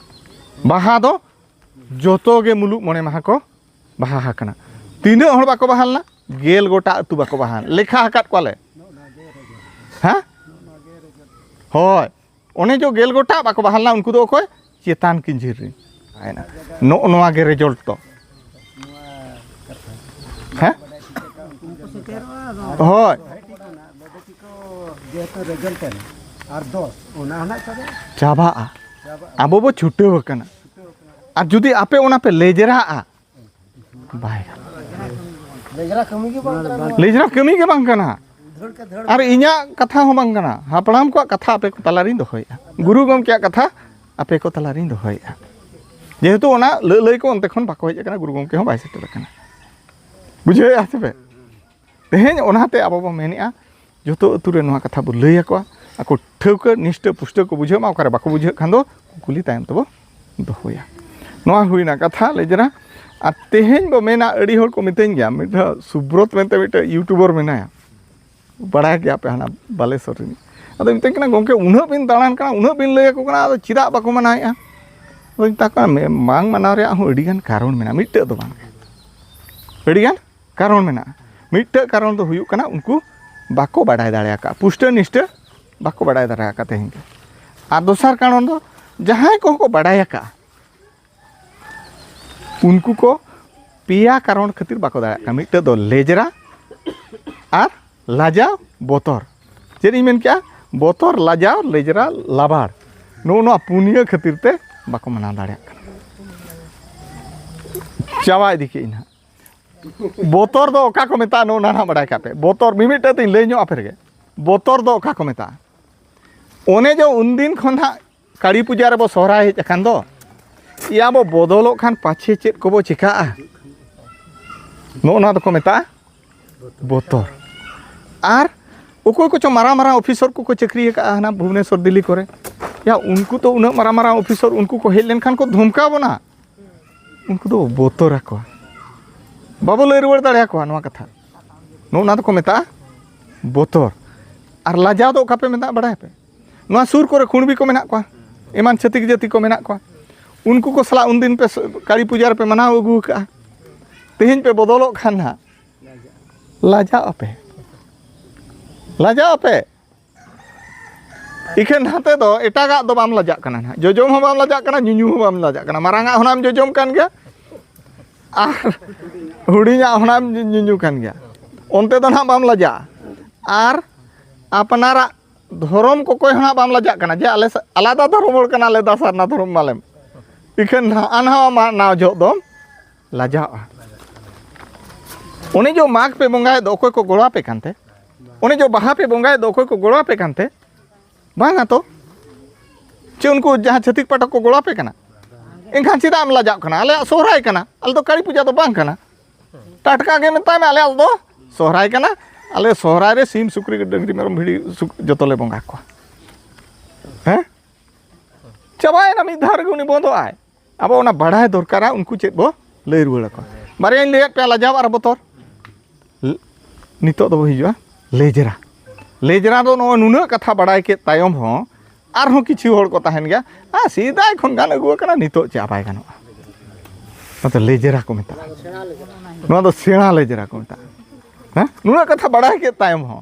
ᱵᱟᱦᱟ ᱫᱚ ᱡᱚᱛᱚ ᱜᱮ ᱢᱩᱞᱩᱜ ᱢᱚᱬᱮ ᱢᱟᱦᱟ ᱠᱚ ᱵᱟᱦᱟ ᱟᱠᱟᱱᱟ᱾ ᱛᱤᱱᱟᱹᱜ ᱦᱚᱲ ᱵᱟᱠᱚ ᱵᱟᱦᱟ ᱞᱮᱱᱟ? ᱜᱮᱞ ᱜᱚᱴᱟ ᱟᱹᱛᱩ ᱵᱟᱠᱚ ᱵᱟᱦᱟ ᱞᱮᱱᱟ᱾ ᱞᱮᱠᱷᱟ ᱟᱠᱟᱫ ᱠᱚᱣᱟᱞᱮ᱾ ᱦᱮᱸ? ᱦᱳᱭ᱾ ᱚᱱᱮ ᱡᱚ ᱜᱮᱞ ᱜᱚᱴᱟ ᱵᱟᱠᱚ ᱵᱟᱦᱟ ᱞᱮᱱᱟ, ᱩᱱᱠᱩ ᱫᱚ ᱚᱠᱚᱭ? ᱪᱮᱛᱟᱱ ᱠᱤᱧᱡᱷᱤᱨ ᱨᱮᱱ ᱛᱟᱦᱮᱱᱟ᱾ ᱱᱚᱜᱼᱚ ᱱᱚᱣᱟ ᱜᱮ ᱨᱮᱡᱟᱞᱴ ᱫᱚ᱾ ᱦᱮᱸ? ᱦᱳᱭ᱾ ᱡᱮᱦᱮᱛᱩ ᱨᱮᱡᱟᱞᱴ ᱮᱱᱟ, ᱟᱨ ᱫᱚᱥ, ᱚᱱᱟ ᱦᱚᱸ ᱱᱟᱜ ᱪᱟᱵᱟᱜᱼᱟ᱾ ᱪᱟᱵᱟᱜᱼᱟ᱾ ᱟᱵᱚ ᱵᱚ ᱪᱷᱩᱴᱟᱹᱣ ᱟᱠᱟᱱᱟ᱾ ᱟᱨ ᱡᱩᱫᱤ ᱟᱯᱮ ᱚᱱᱟ ᱯᱮ ᱞᱮᱡᱽᱨᱟᱜᱼᱟ, ᱵᱟᱭ ᱜᱟᱱᱚᱜᱼᱟ᱾ ᱞᱮᱡᱽᱨᱟ ᱠᱟᱹᱢᱤ ᱜᱮ ᱵᱟᱝ ᱠᱟᱱᱟ᱾ ᱫᱷᱟᱹᱲ ᱠᱮ ᱫᱷᱟᱹᱲ᱾ ᱟᱨ ᱤᱧᱟᱹᱜ ᱠᱟᱛᱷᱟ ᱦᱚᱸ ᱵᱟᱝ ᱠᱟᱱᱟ, ᱦᱟᱯᱲᱟᱢ ᱠᱚᱣᱟᱜ ᱠᱟᱛᱷᱟ ᱟᱯᱮ ᱠᱚ ᱛᱟᱞᱟᱨᱤᱧ ᱫᱚᱦᱚᱭᱮᱫᱼᱟ, ᱜᱩᱨᱩ ᱜᱚᱢᱠᱮᱭᱟᱜ ᱠᱟᱛᱷᱟ ᱟᱯᱮ ᱠᱚ ᱛᱟᱞᱟᱨᱤᱧ ᱫᱚᱦᱚᱭᱮᱫᱼᱟ᱾ ᱡᱮᱦᱮᱛᱩ ᱚᱱᱟ ᱞᱟᱹᱞᱟᱹᱭ ᱠᱚ ᱚᱱᱛᱮ ᱠᱷᱚᱱ ᱵᱟᱠᱚ ᱦᱮᱡ ᱟᱠᱟᱱᱟ, ᱜᱩᱨᱩ ᱜᱚᱢᱠᱮ ᱦᱚᱸ ᱵᱟᱭ ᱥᱮᱴᱮᱨ ᱟᱠᱟᱱᱟ᱾ ᱵᱩᱡᱷᱟᱹᱣᱮᱫᱼᱟ ᱥᱮ ᱯᱮ? ᱛᱮᱦᱮᱧ ᱚᱱᱟᱛᱮ ᱟᱵᱚ ᱵᱚ ᱢᱮᱱᱮᱫᱼᱟ, ᱡᱚᱛᱚ ᱟᱹᱛᱩ ᱨᱮ ᱱᱚᱣᱟ ᱠᱟᱛᱷᱟ ᱵᱚ ᱞᱟᱹᱭ ᱟᱠᱚᱣᱟ, ᱟᱠᱚ ᱴᱷᱟᱹᱣᱠᱟᱹ ᱱᱤᱥᱴᱟᱹ ᱯᱩᱥᱴᱟᱹ ᱠᱚ ᱵᱩᱡᱷᱟᱹᱣ ᱢᱟ, ᱚᱠᱟᱨᱮ ᱵᱟᱠᱚ ᱵᱩᱡᱷᱟᱹᱜ ᱠᱷᱟᱱ ᱫᱚ ᱠᱩᱠᱞᱤ ᱛᱟᱭᱚᱢ ᱛᱮᱵᱚ ᱫᱚᱦᱚᱭᱟ᱾ ᱱᱚᱣᱟ ᱦᱩᱭᱱᱟ ᱠᱟᱛᱷᱟ ᱞᱮᱡᱽᱨᱟ᱾ ᱟᱨ ᱛᱮᱦᱮᱧ ᱵᱚ ᱢᱮᱱᱟ, ᱟᱹᱰᱤ ᱦᱚᱲ ᱠᱚ ᱢᱤᱛᱟᱹᱧ ᱜᱮᱭᱟ, ᱢᱤᱫ ᱫᱷᱟᱣ ᱥᱩᱵᱨᱚᱛ ᱢᱮᱱᱛᱮ ᱢᱤᱫᱴᱮᱡ YouTuber ᱢᱮᱱᱟᱭᱟ, ᱵᱟᱲᱟᱭ ᱜᱮᱭᱟ ᱯᱮ, ᱦᱟᱱᱟ ᱵᱟᱞᱮᱥᱚᱨ ᱨᱤᱱᱤᱡ᱾ ᱟᱫᱚ ᱢᱤᱛᱟᱹᱧ ᱠᱟᱱᱟ, "ᱜᱚᱢᱠᱮ, ᱩᱱᱟᱹᱜ ᱵᱤᱱ ᱫᱟᱬᱟᱱ ᱠᱟᱱᱟ, ᱩᱱᱟᱹᱜ ᱵᱤᱱ ᱞᱟᱹᱭ ᱟᱠᱚ ᱠᱟᱱᱟ, ᱟᱫᱚ ᱪᱮᱫᱟᱜ ᱵᱟᱠᱚ ᱢᱟᱱᱟᱣᱮᱫᱼᱟ?" ᱟᱫᱚᱧ ᱢᱮᱛᱟ ᱠᱚᱣᱟ, "ᱢᱮ-, ᱵᱟᱝ ᱢᱟᱱᱟᱣ ᱨᱮᱭᱟᱜ ᱦᱚᱸ ᱟᱹᱰᱤᱜᱟᱱ ᱠᱟᱨᱚᱱ ᱢᱮᱱᱟᱜᱼᱟ, ᱢᱤᱫᱴᱟᱹᱜ ᱫᱚ ᱵᱟᱝ, ᱟᱹᱰᱤᱜᱟᱱ ᱠᱟᱨᱚᱱ ᱢᱮᱱᱟᱜᱼᱟ᱾ ᱢᱤᱫᱴᱟᱹᱜ ᱠᱟᱨᱚᱱ ᱫᱚ ᱦᱩᱭᱩᱜ ᱠᱟᱱᱟ, ᱩᱱᱠᱩ ᱵᱟᱠᱚ ᱵᱟᱰᱟᱭ ᱫᱟᱲᱮ ᱟᱠᱟᱫᱼᱟ, ᱯᱩᱥᱴᱟᱹ ᱱᱤᱥᱴᱟᱹ ᱵᱟᱠᱚ ᱵᱟᱰᱟᱭ ᱫᱟᱲᱮ ᱟᱠᱟᱫ ᱛᱮᱦᱮᱧ ᱜᱮ᱾ ᱟᱨ ᱫᱚᱥᱟᱨ ᱠᱟᱨᱚᱱ ᱫᱚ, ᱡᱟᱦᱟᱸᱭ ᱠᱚᱦᱚᱸ ᱠᱚ ᱵᱟᱰᱟᱭ ᱟᱠᱟᱫᱼᱟ, ᱩᱱᱠᱩ ᱠᱚ ᱯᱮᱭᱟ ᱠᱟᱨᱚᱱ ᱠᱷᱟᱹᱛᱤᱨ ᱵᱟᱠᱚ ᱫᱟᱲᱮᱭᱟᱜ ᱠᱟᱱᱟ᱾ ᱢᱤᱫᱴᱟᱹᱜ ᱫᱚ ᱞᱮᱡᱽᱨᱟ, ᱟᱨ ᱞᱟᱡᱟᱣ, ᱵᱚᱛᱚᱨ᱾ ᱪᱮᱫ ᱤᱧ ᱢᱮᱱ ᱠᱮᱜᱼᱟ? ᱵᱚᱛᱚᱨ, ᱞᱟᱡᱟᱣ, ᱞᱮᱡᱽᱨᱟ, ᱞᱟᱵᱟᱲ᱾ ᱱᱚᱜᱼᱚ ᱱᱚᱣᱟ ᱯᱩᱱᱭᱟᱹ ᱠᱷᱟᱹᱛᱤᱨ ᱛᱮ ᱵᱟᱠᱚ ᱢᱟᱱᱟᱣ ᱫᱟᱲᱮᱭᱟᱜ ᱠᱟᱱᱟ᱾ ᱪᱟᱵᱟ ᱤᱫᱤ ᱠᱮᱜ ᱟᱹᱧ ᱱᱟᱦᱟᱜ᱾ ᱵᱚᱛᱚᱨ ᱫᱚ ᱚᱠᱟ ᱠᱚ ᱢᱮᱛᱟᱜᱼᱟ, ᱱᱚᱜᱼᱚ ᱱᱟ ᱱᱟᱦᱟᱜ ᱵᱟᱰᱟᱭ ᱠᱟᱜ ᱯᱮ᱾ ᱵᱚᱛᱚᱨ ᱢᱤᱢᱤᱫᱴᱟᱹᱜ ᱛᱤᱧ ᱞᱟᱹᱭ ᱧᱚᱜ ᱟᱯᱮ ᱨᱮᱜᱮ᱾ ᱵᱚᱛᱚᱨ ᱫᱚ ᱚᱠᱟ ᱠᱚ ᱢᱮᱛᱟᱜᱼᱟ? ᱚᱱᱮ ᱡᱮ ᱩᱱᱫᱤᱱ ᱠᱷᱚᱱ ᱦᱟᱸᱜ ᱠᱟᱹᱲᱤ ᱯᱩᱡᱟ ᱨᱮᱵᱚ ᱥᱚᱦᱨᱟᱭ ᱦᱮᱡ ᱟᱠᱟᱱ ᱫᱚ, ᱮᱭᱟ ᱵᱚ ᱵᱚᱫᱚᱞᱚᱜ ᱠᱷᱟᱱ ᱯᱟᱪᱷᱮ ᱪᱮᱫ ᱠᱚᱵᱚ ᱪᱮᱠᱟᱜᱼᱟ? ᱱᱚᱜᱼᱚ ᱱᱚᱣᱟ ᱫᱚᱠᱚ ᱢᱮᱛᱟᱜᱼᱟ ᱵᱚᱛᱚᱨ᱾ ᱟᱨ ᱚᱠᱚᱭ ᱠᱚᱪᱚ ᱢᱟᱨᱟᱝ ᱢᱟᱨᱟᱝ ᱚᱯᱷᱤᱥᱚᱨ ᱠᱚᱠᱚ ᱪᱟᱹᱠᱨᱤ ᱟᱠᱟᱫᱼᱟ ᱦᱟᱱᱟ ᱵᱷᱩᱵᱽᱱᱮᱥᱚᱨ, ᱫᱤᱞᱞᱤ ᱠᱚᱨᱮ, ᱭᱟ, ᱩᱱᱠᱩ ᱛᱚ ᱩᱱᱟᱹᱜ ᱢᱟᱨᱟᱝ ᱢᱟᱨᱟᱝ ᱚᱯᱷᱤᱥᱚᱨ, ᱩᱱᱠᱩ ᱠᱚ ᱦᱮᱡ ᱞᱮᱱᱠᱷᱟᱱ ᱠᱚ ᱫᱷᱚᱢᱠᱟᱣ ᱵᱚᱱᱟ, ᱩᱱᱠᱩ ᱫᱚ ᱵᱚᱛᱚᱨ ᱟᱠᱚᱣᱟ, ᱵᱟᱵᱚ ᱞᱟᱹᱭ ᱨᱩᱣᱟᱹᱲ ᱫᱟᱲᱮᱭᱟᱠᱚᱣᱟ ᱱᱚᱣᱟ ᱠᱟᱛᱷᱟ᱾ ᱱᱚᱜᱼᱚ ᱱᱚᱣᱟ ᱫᱚᱠᱚ ᱢᱮᱛᱟᱜᱼᱟ ᱵᱚᱛᱚᱨ᱾ ᱟᱨ ᱞᱟᱡᱟᱣ ᱫᱚ ᱚᱠᱟ ᱯᱮ ᱢᱮᱛᱟᱜᱼᱟ, ᱵᱟᱲᱟᱭᱟ ᱯᱮ? ᱱᱚᱣᱟ ᱥᱩᱨ ᱠᱚᱨᱮ ᱠᱩᱬᱵᱤ ᱠᱚ ᱢᱮᱱᱟᱜ ᱠᱚᱣᱟ, ᱮᱢᱟᱱ ᱪᱷᱟᱹᱛᱤᱠ ᱡᱟᱹᱛᱤ ᱠᱚ ᱢᱮᱱᱟᱜ ᱠᱚᱣᱟ, ᱩᱱᱠᱩ ᱠᱚ ᱥᱟᱞᱟᱜ ᱩᱱᱫᱤᱱ ᱯᱮ ᱥ-, ᱠᱟᱹᱲᱤ ᱯᱩᱡᱟ ᱨᱮᱯᱮ ᱢᱟᱱᱟᱣ ᱟᱹᱜᱩ ᱟᱠᱟᱫᱼᱟ, ᱛᱮᱦᱮᱧ ᱯᱮ ᱵᱚᱫᱚᱞᱚᱜ ᱠᱷᱟᱱ ᱱᱟᱦᱟᱜ ᱞᱟᱡᱟᱜ ᱟᱯᱮ, ᱞᱟᱡᱟᱜ ᱟᱯᱮ᱾ ᱤᱠᱷᱟᱹᱱ ᱱᱟᱛᱮ ᱫᱚ ᱮᱴᱟᱜᱟᱜ ᱫᱚ ᱵᱟᱢ ᱞᱟᱡᱟᱜ ᱠᱟᱱᱟ ᱱᱟᱦᱟᱜ, ᱡᱚᱡᱚᱢ ᱦᱚᱸ ᱵᱟᱢ ᱞᱟᱡᱟᱜ ᱠᱟᱱᱟ, ᱧᱩᱧᱩ ᱦᱚᱸ ᱵᱟᱢ ᱞᱟᱡᱟᱜ ᱠᱟᱱᱟ, ᱢᱟᱨᱟᱝᱟᱜ ᱦᱚᱸ ᱱᱟᱢ ᱡᱚᱡᱚᱢ ᱠᱟᱱ ᱜᱮᱭᱟ ᱟᱨ ᱦᱩᱰᱤᱧᱟᱜ ᱦᱚᱸ ᱱᱟᱢ ᱧᱩᱧᱩ ᱠᱟᱱ ᱜᱮᱭᱟ, ᱚᱱᱛᱮ ᱫᱚ ᱱᱟᱦᱟᱜ ᱵᱟᱢ ᱞᱟᱡᱟᱜᱼᱟ᱾ ᱟᱨ ᱟᱯᱱᱟᱨᱟᱜ ᱫᱷᱚᱨᱚᱢ ᱠᱚᱠᱚᱭ ᱦᱚᱸ ᱱᱟᱜ ᱵᱟᱢ ᱞᱟᱡᱟᱜ ᱠᱟᱱᱟ ᱡᱮ ᱟᱞᱮ ᱥᱟ- ᱟᱞᱟᱫᱟ ᱫᱷᱚᱨᱚᱢ ᱦᱚᱲ ᱠᱟᱱᱟᱞᱮ, ᱫᱟ ᱥᱟᱨᱱᱟ ᱫᱷᱚᱨᱚᱢ ᱢᱟᱞᱮᱢ᱾ ᱤᱠᱷᱟᱹᱱ ᱱᱟᱜ ᱱᱟᱣᱟ ᱢᱟ ᱱᱟᱣ ᱡᱚᱦᱚᱜ ᱫᱚᱢ ᱞᱟᱡᱟᱜᱼᱟ᱾ ᱩᱱᱤ ᱡᱚ ᱢᱟᱜᱽ ᱯᱮ ᱵᱚᱸᱜᱟᱭᱮᱫ ᱫᱚ ᱚᱠᱚᱭ ᱠᱚ ᱜᱚᱲᱚ ᱟᱯᱮ ᱠᱟᱱᱛᱮ? ᱩᱱᱤ ᱡᱚ ᱵᱟᱦᱟ ᱯᱮ ᱵᱚᱸᱜᱟᱭᱮᱫ ᱫᱚ ᱚᱠᱚᱭ ᱠᱚ ᱜᱚᱲᱚ ᱟᱯᱮ ᱠᱟᱱᱛᱮ? ᱵᱟᱝᱟ ᱛᱚ᱾ ᱪᱮ ᱩᱱᱠᱩ ᱡᱟᱦᱟᱸ ᱪᱷᱟᱹᱛᱤᱠ ᱯᱟᱴᱷᱚᱠ ᱠᱚ ᱜᱚᱲᱚ ᱟᱯᱮ ᱠᱟᱱᱟ? ᱮᱱᱠᱷᱟᱱ ᱪᱮᱫᱟᱜ ᱮᱢ ᱞᱟᱡᱟᱜ ᱠᱟᱱᱟ? ᱟᱞᱮᱭᱟᱜ ᱥᱚᱦᱨᱟᱭ ᱠᱟᱱᱟ, ᱟᱞᱮ ᱫᱚ ᱠᱟᱹᱲᱤ ᱯᱩᱡᱟᱹ ᱫᱚ ᱵᱟᱝ ᱠᱟᱱᱟ᱾ ᱴᱟᱴᱠᱟ ᱜᱮ ᱢᱮᱛᱟᱭ ᱢᱮ, ᱟᱞᱮᱭᱟᱜ ᱫᱚ ᱥᱚᱦᱨᱟᱭ ᱠᱟᱱᱟ, ᱟᱞᱮ ᱥᱚᱦᱨᱟᱭ ᱨᱮ ᱥᱤᱢ, ᱥᱩᱠᱨᱤ, ᱰᱟᱹᱝᱨᱤ, ᱢᱮᱨᱚᱢ, ᱵᱷᱤᱰᱤ, ᱥᱩᱠ-, ᱡᱚᱛᱚ ᱞᱮ ᱵᱚᱸᱜᱟ ᱠᱚᱣᱟ᱾ ᱦᱮᱸ, ᱪᱟᱵᱟᱭᱮᱱᱟ, ᱢᱤᱫ ᱫᱷᱟᱣ ᱨᱮᱜᱮ ᱩᱱᱤ ᱵᱚᱱᱫᱚᱜ ᱟᱭ᱾ ᱟᱵᱚ ᱚᱱᱟ ᱵᱟᱲᱟᱭ ᱫᱚᱨᱠᱟᱨᱟ, ᱩᱱᱠᱩ ᱪᱮᱫ ᱵᱚ ᱞᱟᱹᱭ ᱨᱩᱣᱟᱹᱲ ᱟᱠᱚᱣᱟ᱾ ᱵᱟᱨᱭᱟᱧ ᱞᱟᱹᱭᱟᱫ ᱯᱮᱭᱟ, ᱞᱟᱡᱟᱣ ᱟᱨ ᱵᱚᱛᱚᱨ᱾ ᱞ-, ᱱᱤᱛᱚᱜ ᱫᱚᱵᱚ ᱦᱤᱡᱩᱜᱼᱟ ᱞᱮᱡᱽᱨᱟ᱾ ᱞᱮᱡᱽᱨᱟ ᱫᱚ ᱱᱚᱜᱼᱚᱭ ᱱᱩᱱᱟᱹᱜ ᱠᱟᱛᱷᱟ ᱵᱟᱲᱟᱭ ᱠᱮᱫ ᱛᱟᱭᱚᱢ ᱦᱚᱸ ᱟᱨᱦᱚᱸ ᱠᱤᱪᱷᱩ ᱦᱚᱲ ᱠᱚ ᱛᱟᱦᱮᱱ ᱜᱮᱭᱟ, ᱟᱨ ᱥᱮᱫᱟᱭ ᱠᱷᱚᱱ ᱜᱟᱱ ᱟᱹᱜᱩ ᱟᱠᱟᱱᱟ, ᱱᱤᱛᱚᱜ ᱪᱮᱫ ᱵᱟᱭ ᱜᱟᱱᱚᱜᱼᱟ᱾ ᱱᱚᱣᱟ ᱫᱚ ᱞᱮᱡᱽᱨᱟ ᱠᱚ ᱢᱮᱛᱟᱜᱼᱟ᱾ ᱱᱚᱣᱟ ᱫᱚ ᱥᱮᱬᱟ ᱞᱮᱡᱽᱨᱟ ᱠᱚ ᱢᱮᱛᱟᱜᱼᱟ᱾ ᱦᱮᱸ, ᱱᱩᱱᱟᱹᱜ ᱠᱟᱛᱷᱟ ᱵᱟᱲᱟᱭ ᱠᱮᱫ ᱛᱟᱭᱚᱢ ᱦᱚᱸ᱾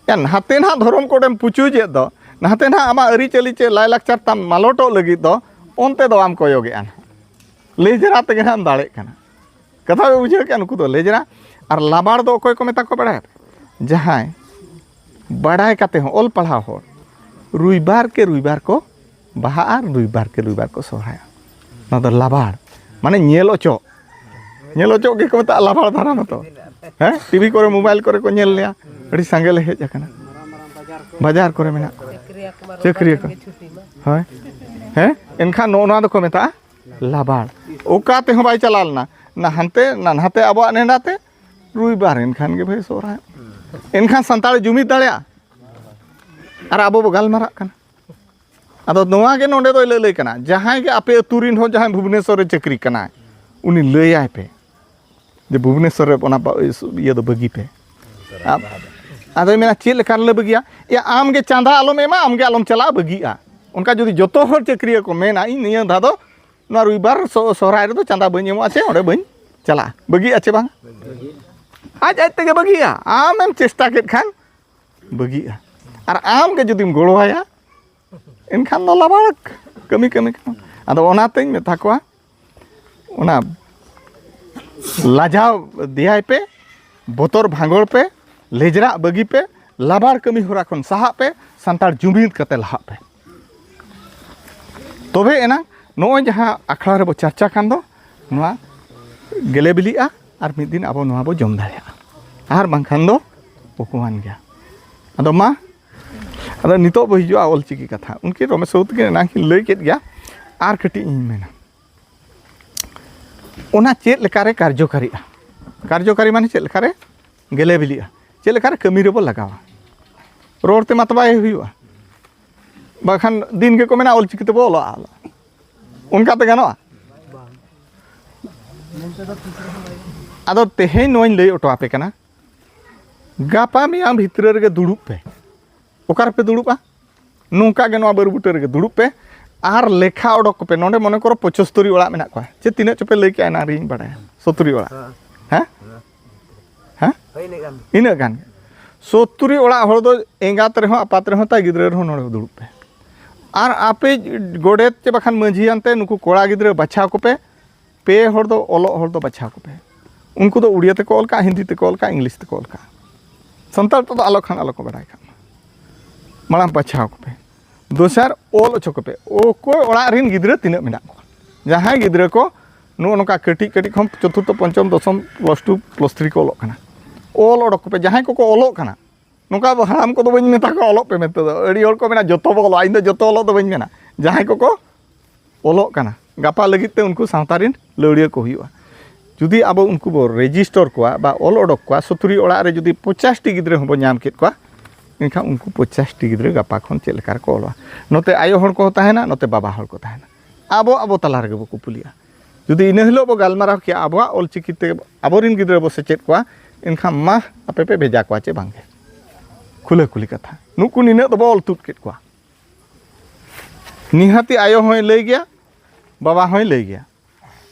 ᱭᱟ, ᱱᱟᱛᱮ ᱱᱟᱦᱟᱜ ᱫᱷᱚᱨᱚᱢ ᱠᱳᱰᱮᱢ ᱯᱩᱪᱩᱡᱮᱫ ᱫᱚ, ᱱᱟᱛᱮ ᱱᱟᱦᱟᱜ ᱟᱢᱟᱜ ᱟᱹᱨᱤᱪᱟᱹᱞᱤ ᱪᱮ ᱞᱟᱭᱼᱞᱟᱠᱪᱟᱨ ᱛᱟᱢ ᱢᱟᱞᱚᱴᱚᱜ ᱞᱟᱹᱜᱤᱫ ᱫᱚ, ᱚᱱᱛᱮ ᱫᱚ ᱟᱢ ᱠᱚᱭᱚᱜᱮᱫᱼᱟ ᱱᱟᱦᱟᱜ᱾ ᱞᱮᱡᱽᱨᱟ ᱛᱮᱜᱮ ᱱᱟᱦᱟᱜ ᱮᱢ ᱫᱟᱲᱮᱜ ᱠᱟᱱᱟ᱾ ᱠᱟᱛᱷᱟ ᱯᱮ ᱵᱩᱡᱷᱟᱹᱣ ᱠᱮᱜᱼᱟ? ᱱᱩᱠᱩ ᱫᱚ ᱞᱮᱡᱽᱨᱟ᱾ ᱟᱨ ᱞᱟᱵᱟᱲ ᱫᱚ ᱚᱠᱚᱭ ᱠᱚ ᱢᱮᱛᱟ ᱠᱚᱣᱟ ᱵᱟᱲᱟᱭᱟ ᱯᱮ? ᱡᱟᱦᱟᱸᱭ ᱵᱟᱲᱟᱭ ᱠᱟᱛᱮ ᱦᱚᱸ ᱚᱞ ᱯᱟᱲᱦᱟᱣ ᱦᱚᱲ ᱨᱩᱭᱵᱟᱨ ᱠᱮ ᱨᱩᱭᱵᱟᱨ ᱠᱚ ᱵᱟᱦᱟᱜᱼᱟ ᱟᱨ ᱨᱩᱭᱵᱟᱨ ᱠᱮ ᱨᱩᱭᱵᱟᱨ ᱠᱚ ᱥᱚᱦᱨᱟᱭᱚᱜᱼᱟ᱾ ᱱᱚᱣᱟ ᱫᱚ ᱞᱟᱵᱟᱲ, ᱢᱟᱱᱮ ᱧᱮᱞ ᱚᱪᱚᱜ᱾ ᱧᱮᱞ ᱚᱪᱚᱜ ᱜᱮᱠᱚ ᱢᱮᱛᱟᱜᱼᱟ ᱞᱟᱵᱟᱲ ᱫᱷᱟᱨᱟ ᱢᱟᱛᱚ᱾ ᱦᱮᱸ, ᱴᱤᱵᱷᱤ ᱠᱚᱨᱮ, ᱢᱳᱵᱟᱭᱤᱞ ᱠᱚᱨᱮ ᱠᱚ ᱧᱮᱞ ᱞᱮᱭᱟ, ᱟᱹᱰᱤ ᱥᱟᱸᱜᱮ ᱞᱮ ᱦᱮᱡ ᱟᱠᱟᱱᱟ, ᱵᱟᱡᱟᱨ ᱠᱚᱨᱮ ᱢᱮᱱᱟᱜ ᱠᱚᱣᱟ, ᱪᱟᱹᱠᱨᱤᱭᱟᱹ ᱠᱚ᱾ ᱦᱳᱭ, ᱦᱮᱸ, ᱮᱱᱠᱷᱟᱱ ᱱᱚᱜᱼᱚ ᱱᱚᱣᱟ ᱫᱚᱠᱚ ᱢᱮᱛᱟᱜᱼᱟ ᱞᱟᱵᱟᱲ᱾ ᱚᱠᱟ ᱛᱮᱦᱚᱸ ᱵᱟᱭ ᱪᱟᱞᱟᱣ ᱞᱮᱱᱟ, ᱱᱟᱦᱟᱱᱛᱮ ᱱᱟᱱᱦᱟᱛᱮ ᱟᱵᱚᱣᱟᱜ ᱱᱮᱰᱟᱛᱮ ᱨᱩᱭᱵᱟᱨ ᱮᱱᱠᱷᱟᱱ ᱜᱮ ᱵᱷᱟᱹᱭ ᱥᱚᱦᱨᱟᱭ᱾ ᱮᱱᱠᱷᱟᱱ ᱥᱟᱱᱛᱟᱲ ᱡᱩᱢᱤᱫ ᱫᱟᱲᱮᱭᱟᱜᱼᱟ᱾ ᱟᱨ ᱟᱵᱚ ᱵᱚ ᱜᱟᱞᱢᱟᱨᱟᱜ ᱠᱟᱱᱟ᱾ ᱟᱫᱚ ᱱᱚᱣᱟ ᱜᱮ ᱱᱚᱰᱮ ᱫᱚᱭ ᱞᱟᱹᱞᱟᱹᱭ ᱠᱟᱱᱟ, ᱡᱟᱦᱟᱸᱭ ᱜᱮ ᱟᱯᱮ ᱟᱹᱛᱩ ᱨᱤᱱ ᱦᱚᱸ ᱡᱟᱦᱟᱸᱭ ᱵᱷᱩᱵᱽᱱᱮᱥᱚᱨ ᱨᱮ ᱪᱟᱹᱠᱨᱤ ᱠᱟᱱᱟᱭ, ᱩᱱᱤ ᱞᱟᱹᱭᱟᱭ ᱯᱮ ᱡᱮ ᱵᱷᱩᱵᱽᱱᱮᱥᱚᱨ ᱨᱮ ᱚᱱᱟ ᱵᱟ-, ᱤᱭᱟᱹ ᱫᱚ ᱵᱟᱹᱜᱤ ᱯᱮ᱾ ᱟ-, ᱟᱫᱚᱭ ᱢᱮᱱᱟ, "ᱪᱮᱫ ᱞᱮᱠᱟ ᱨᱮᱞᱮ ᱵᱟᱹᱜᱤᱭᱟ?" ᱮᱭᱟ, ᱟᱢ ᱜᱮ ᱪᱟᱸᱫᱟ ᱟᱞᱚᱢ ᱮᱢᱟ, ᱟᱢ ᱜᱮ ᱟᱞᱚᱢ ᱪᱟᱞᱟᱜᱼᱟ, ᱵᱟᱹᱜᱤᱜᱼᱟ᱾ ᱚᱱᱠᱟ ᱡᱩᱫᱤ ᱡᱚᱛᱚ ᱦᱚᱲ ᱪᱟᱹᱠᱨᱤᱭᱟᱹ ᱠᱚ ᱢᱮᱱᱟ, "ᱤᱧ ᱱᱤᱭᱟᱹ ᱫᱷᱟᱣ ᱫᱚ ᱱᱚᱣᱟ ᱨᱚᱵᱤᱵᱟᱨ ᱥᱚ-, ᱥᱚᱦᱨᱟᱭ ᱨᱮᱫᱚ ᱪᱟᱸᱫᱟ ᱵᱟᱹᱧ ᱮᱢᱚᱜᱼᱟ, ᱥᱮ ᱚᱸᱰᱮ ᱵᱟᱹᱧ ᱪᱟᱞᱟᱜᱼᱟ", ᱵᱟᱹᱜᱤᱜᱼᱟ ᱪᱮ ᱵᱟᱝ? ᱟᱡ ᱟᱡ ᱛᱮᱜᱮ ᱵᱟᱹᱜᱤᱜᱼᱟ, ᱟᱢᱮᱢ ᱪᱮᱥᱴᱟ ᱠᱮᱫ ᱠᱷᱟᱱ ᱵᱟᱹᱜᱤᱜᱼᱟ᱾ ᱟᱨ ᱟᱢ ᱜᱮ ᱡᱩᱫᱤᱢ ᱜᱚᱲᱚᱣᱟᱭᱟ, ᱮᱱᱠᱷᱟᱱ ᱫᱚ ᱞᱟᱵᱟᱲ ᱠᱟᱹᱢᱤ ᱠᱟᱹᱢᱤ ᱠᱟᱱᱟ᱾ ᱟᱫᱚ ᱚᱱᱟᱛᱮᱧ ᱢᱮᱛᱟ ᱠᱚᱣᱟ, ᱚᱱᱟ ᱞᱟᱡᱟᱣ ᱫᱮᱭᱟᱭ ᱯᱮ, ᱵᱚᱛᱚᱨ ᱵᱷᱟᱸᱜᱚᱲ ᱯᱮ, ᱞᱮᱡᱽᱨᱟᱜ ᱵᱟᱹᱜᱤ ᱯᱮ, ᱞᱟᱵᱟᱲ ᱠᱟᱹᱢᱤ ᱦᱚᱨᱟ ᱠᱷᱚᱱ ᱥᱟᱦᱟᱜ ᱯᱮ, ᱥᱟᱱᱛᱟᱲ ᱡᱩᱢᱤᱫ ᱠᱟᱛᱮ ᱞᱟᱦᱟᱜ ᱯᱮ᱾ ᱛᱚᱵᱮ ᱮᱱᱟᱝ ᱱᱚᱜᱼᱚᱭ ᱡᱟᱦᱟᱸ ᱟᱠᱷᱲᱟ ᱨᱮᱵᱚ ᱪᱟᱨᱪᱟ ᱠᱟᱱ ᱫᱚ, ᱱᱚᱣᱟ ᱜᱮᱞᱮ ᱵᱤᱞᱤᱜᱼᱟ, ᱟᱨ ᱢᱤᱫ ᱫᱤᱱ ᱟᱵᱚ ᱱᱚᱣᱟ ᱵᱚ ᱡᱚᱢ ᱫᱟᱲᱮᱭᱟᱜᱼᱟ, ᱟᱨ ᱵᱟᱝᱠᱷᱟᱱ ᱫᱚ ᱚᱯᱚᱢᱟᱱ ᱜᱮᱭᱟ᱾ ᱟᱫᱚ ᱢᱟ, ᱟᱫᱚ ᱱᱤᱛᱚᱜ ᱵᱚ ᱦᱤᱡᱩᱜᱼᱟ ᱚᱞᱪᱤᱠᱤ ᱠᱟᱛᱷᱟ᱾ ᱩᱱᱠᱤᱱ ᱨᱚᱢᱮᱥ ᱵᱟᱹᱵᱩ ᱛᱟᱹᱠᱤᱱ ᱮᱱᱟᱝ ᱠᱤᱱ ᱞᱟᱹᱭ ᱠᱮᱫ ᱜᱮᱭᱟ, ᱟᱨ ᱠᱟᱹᱴᱤᱡ ᱤᱧ ᱢᱮᱱᱟ, ᱚᱱᱟ ᱪᱮᱫ ᱞᱮᱠᱟᱨᱮ ᱠᱟᱨᱡᱚᱠᱟᱨᱤᱜᱼᱟ? ᱠᱟᱨᱡᱚᱠᱟᱨᱤ ᱢᱟᱱᱮ ᱪᱮᱫ ᱞᱮᱠᱟᱨᱮ ᱜᱮᱞᱮ ᱵᱤᱞᱤᱜᱼᱟ, ᱪᱮᱫ ᱞᱮᱠᱟᱨᱮ ᱠᱟᱹᱢᱤ ᱨᱮᱵᱚ ᱞᱟᱜᱟᱣᱟ? ᱨᱚᱲ ᱛᱮᱢᱟ ᱛᱚ ᱵᱟᱭ ᱦᱩᱭᱩᱜᱼᱟ, ᱵᱟᱠᱷᱟᱱ ᱫᱤᱱ ᱜᱮᱠᱚ ᱢᱮᱱᱟ ᱚᱞᱪᱤᱠᱤ ᱛᱮᱵᱚ ᱚᱞᱚᱜᱼᱟ, ᱚᱱᱠᱟᱛᱮ ᱜᱟᱱᱚᱜᱼᱟ? ᱟᱫᱚ ᱛᱮᱦᱮᱧ ᱱᱚᱣᱟᱧ ᱞᱟᱹᱭ ᱦᱚᱴᱚ ᱟᱯᱮ ᱠᱟᱱᱟ, ᱜᱟᱯᱟ ᱢᱮᱭᱟᱝ ᱵᱷᱤᱛᱨᱤ ᱨᱮᱜᱮ ᱫᱩᱲᱩᱵ ᱯᱮ᱾ ᱚᱠᱟ ᱨᱮᱯᱮ ᱫᱩᱲᱩᱵᱼᱟ? ᱱᱚᱝᱠᱟ ᱜᱮ ᱱᱚᱣᱟ ᱵᱟᱹᱨᱩ ᱵᱩᱴᱟᱹ ᱨᱮᱜᱮ ᱫᱩᱲᱩᱵ ᱯᱮ᱾ ᱟᱨ ᱞᱮᱠᱷᱟ ᱚᱰᱚᱠ ᱠᱚᱯᱮ᱾ ᱱᱚᱰᱮ ᱢᱚᱱᱮ ᱠᱚᱨᱚ ᱯᱚᱸᱪᱟᱥᱴᱤ ᱚᱲᱟᱜ ᱢᱮᱱᱟᱜ ᱠᱚᱣᱟ, ᱪᱮ ᱛᱤᱱᱟᱹᱜ ᱪᱚᱯᱮ ᱞᱟᱹᱭ ᱠᱮᱜᱼᱟ, ᱮᱱᱟᱝ ᱨᱮᱧ ᱵᱟᱲᱟᱭᱟ, ᱥᱚᱛᱛᱚᱨ ᱚᱲᱟᱜ᱾ ᱦᱮᱸ᱾ ᱦᱮᱸ? ᱦᱳᱭ, ᱤᱱᱟᱹᱜ ᱜᱟᱱ᱾ ᱤᱱᱟᱹᱜ ᱜᱟᱱ ᱜᱮ᱾ ᱥᱚᱛᱛᱚᱨ ᱚᱲᱟᱜ ᱦᱚᱲ ᱫᱚ ᱮᱸᱜᱟᱛ ᱨᱮᱦᱚᱸ, ᱟᱯᱟᱛ ᱨᱮᱦᱚᱸ, ᱛᱟᱭ ᱜᱤᱫᱽᱨᱟᱹ ᱨᱮᱦᱚᱸ ᱱᱚᱰᱮ ᱫᱩᱲᱩᱵ ᱯᱮ᱾ ᱟᱨ ᱟᱯᱮ ᱜᱚᱰᱮᱛ ᱪᱮ ᱵᱟᱠᱷᱟᱱ ᱢᱟᱹᱡᱷᱤᱭᱟᱱ ᱛᱮ ᱱᱩᱠᱩ ᱠᱚᱲᱟ ᱜᱤᱫᱽᱨᱟᱹ ᱵᱟᱪᱷᱟᱣ ᱠᱚᱯᱮ᱾ ᱯᱮ ᱦᱚᱲ ᱫᱚ ᱚᱞᱚᱜ ᱦᱚᱲ ᱫᱚ ᱵᱟᱪᱷᱟᱣ ᱠᱚᱯᱮ᱾ ᱩᱱᱠᱩ ᱫᱚ ᱩᱲᱤᱭᱟ ᱛᱮᱠᱚ ᱚᱞ ᱠᱟᱜᱼᱟ, ᱦᱤᱱᱫᱤ ᱛᱮᱠᱚ ᱚᱞ ᱠᱟᱜᱼᱟ, ᱤᱝᱞᱤᱥ ᱛᱮᱠᱚ ᱚᱞ ᱠᱟᱜᱼᱟ᱾ ᱥᱟᱱᱛᱟᱲ ᱛᱮᱫᱚ ᱟᱞᱚ ᱠᱷᱟᱱ ᱟᱞᱚ ᱠᱚ ᱵᱟᱲᱟᱭ ᱠᱟᱜ ᱢᱟ᱾ ᱢᱟᱲᱟᱝ ᱵᱟᱪᱷᱟᱣ ᱠᱚᱯᱮ᱾ ᱫᱚᱥᱟᱨ, ᱚᱞ ᱦᱚᱪᱚ ᱠᱚᱯᱮ᱾ ᱚᱠᱚᱭ ᱚᱲᱟᱜ ᱨᱮᱱ ᱜᱤᱫᱽᱨᱟᱹ ᱛᱤᱱᱟᱹᱜ ᱢᱮᱱᱟᱜ ᱠᱚᱣᱟ? ᱡᱟᱦᱟᱸᱭ ᱜᱤᱫᱽᱨᱟᱹ ᱠᱚ ᱱᱚᱜᱼᱚ ᱱᱚᱝᱠᱟ ᱠᱟᱹᱴᱤᱡ ᱠᱟᱹᱴᱤᱡ ᱠᱷᱚᱱ ᱪᱚᱛᱩᱨᱛᱷᱚ, ᱯᱚᱧᱪᱚᱢ, ᱫᱚᱥᱚᱢ, ᱯᱞᱟᱥ ᱴᱩ, ᱯᱞᱟᱥ ᱛᱷᱨᱤ ᱠᱚ ᱚᱞᱚᱜ ᱠᱟᱱᱟ, ᱚᱞ ᱚᱰᱚᱠ ᱠᱚᱯᱮ᱾ ᱡᱟᱦᱟᱸᱭ ᱠᱚᱠᱚ ᱚᱞᱚᱜ ᱠᱟᱱᱟ, ᱱᱚᱝᱠᱟ ᱟᱵᱚ ᱦᱟᱲᱟᱢ ᱠᱚᱫᱚ ᱵᱟᱹᱧ ᱢᱮᱛᱟ ᱠᱚᱣᱟ ᱚᱞᱚᱜ ᱯᱮ ᱢᱮᱱᱛᱮ ᱫᱚ᱾ ᱟᱹᱰᱤ ᱦᱚᱲ ᱠᱚ ᱢᱮᱱᱟ ᱡᱚᱛᱚ ᱵᱚ ᱚᱞᱚᱜᱼᱟ, ᱤᱧ ᱫᱚ ᱡᱚᱛᱚ ᱚᱞᱚᱜ ᱫᱚ ᱵᱟᱹᱧ ᱢᱮᱱᱟ᱾ ᱡᱟᱦᱟᱸᱭ ᱠᱚᱠᱚ ᱚᱞᱚᱜ ᱠᱟᱱᱟ, ᱜᱟᱯᱟ ᱞᱟᱹᱜᱤᱫ ᱛᱮ ᱩᱱᱠᱩ ᱥᱟᱶᱛᱟ ᱨᱮᱱ ᱞᱟᱹᱣᱲᱤᱭᱟᱹ ᱠᱚ ᱦᱩᱭᱩᱜᱼᱟ᱾ ᱡᱩᱫᱤ ᱟᱵᱚ ᱩᱱᱠᱩ ᱵᱚ ᱨᱮᱡᱤᱥᱴᱚᱨ ᱠᱚᱣᱟ ᱵᱟ ᱚᱞ ᱚᱰᱚᱠ ᱠᱚᱣᱟ, ᱥᱚᱛᱛᱚᱨ ᱚᱲᱟᱜ ᱨᱮ ᱡᱩᱫᱤ ᱯᱚᱧᱪᱟᱥᱴᱤ ᱜᱤᱫᱽᱨᱟᱹ ᱦᱚᱸᱵᱚ ᱧᱟᱢ ᱠᱮᱫ ᱠᱚᱣᱟ, ᱮᱱᱠᱷᱟᱱ ᱩᱱᱠᱩ ᱯᱚᱧᱪᱟᱥᱴᱤ ᱜᱤᱫᱽᱨᱟᱹ ᱜᱟᱯᱟ ᱠᱷᱚᱱ ᱪᱮᱫ ᱞᱮᱠᱟ ᱨᱮᱠᱚ ᱚᱞᱚᱜᱼᱟ? ᱱᱚᱛᱮ ᱟᱭᱳ ᱦᱚᱲ ᱠᱚᱦᱚᱸ ᱛᱟᱦᱮᱱᱟ, ᱱᱚᱛᱮ ᱵᱟᱵᱟ ᱦᱚᱲ ᱠᱚ ᱛᱟᱦᱮᱱᱟ᱾ ᱟᱵᱚ ᱟᱵᱚ ᱛᱟᱞᱟ ᱨᱮᱜᱮ ᱵᱚ ᱠᱩᱯᱩᱞᱤᱜᱼᱟ᱾ ᱡᱩᱫᱤ ᱤᱱᱟᱹ ᱦᱤᱞᱳᱜ ᱵᱚ ᱜᱟᱞᱢᱟᱨᱟᱣ ᱠᱮᱭᱟ, ᱟᱵᱚᱣᱟᱜ ᱚᱞᱪᱤᱠᱤ ᱛᱮ ᱟᱵᱚᱨᱮᱱ ᱜᱤᱫᱽᱨᱟᱹ ᱵᱚ ᱥᱮᱪᱮᱫ ᱠᱚᱣᱟ, ᱮᱱᱠᱷᱟᱱ ᱢᱟ ᱟᱯᱮ ᱯᱮ ᱵᱷᱮᱡᱟ ᱠᱚᱣᱟ ᱪᱮ ᱵᱟᱝᱜᱮ? ᱠᱷᱩᱞᱟᱹ ᱠᱷᱩᱞᱤ ᱠᱟᱛᱷᱟ᱾ ᱱᱩᱠᱩ ᱱᱤᱱᱟᱹᱜ ᱫᱚᱵᱚ ᱚᱞ ᱛᱩᱫ ᱠᱮᱫ ᱠᱚᱣᱟ᱾ ᱱᱤᱦᱟᱹᱛᱤ ᱟᱭᱳ ᱦᱚᱸᱭ ᱞᱟᱹᱭ ᱜᱮᱭᱟ, ᱵᱟᱵᱟ ᱦᱚᱸᱭ ᱞᱟᱹᱭ ᱜᱮᱭᱟ᱾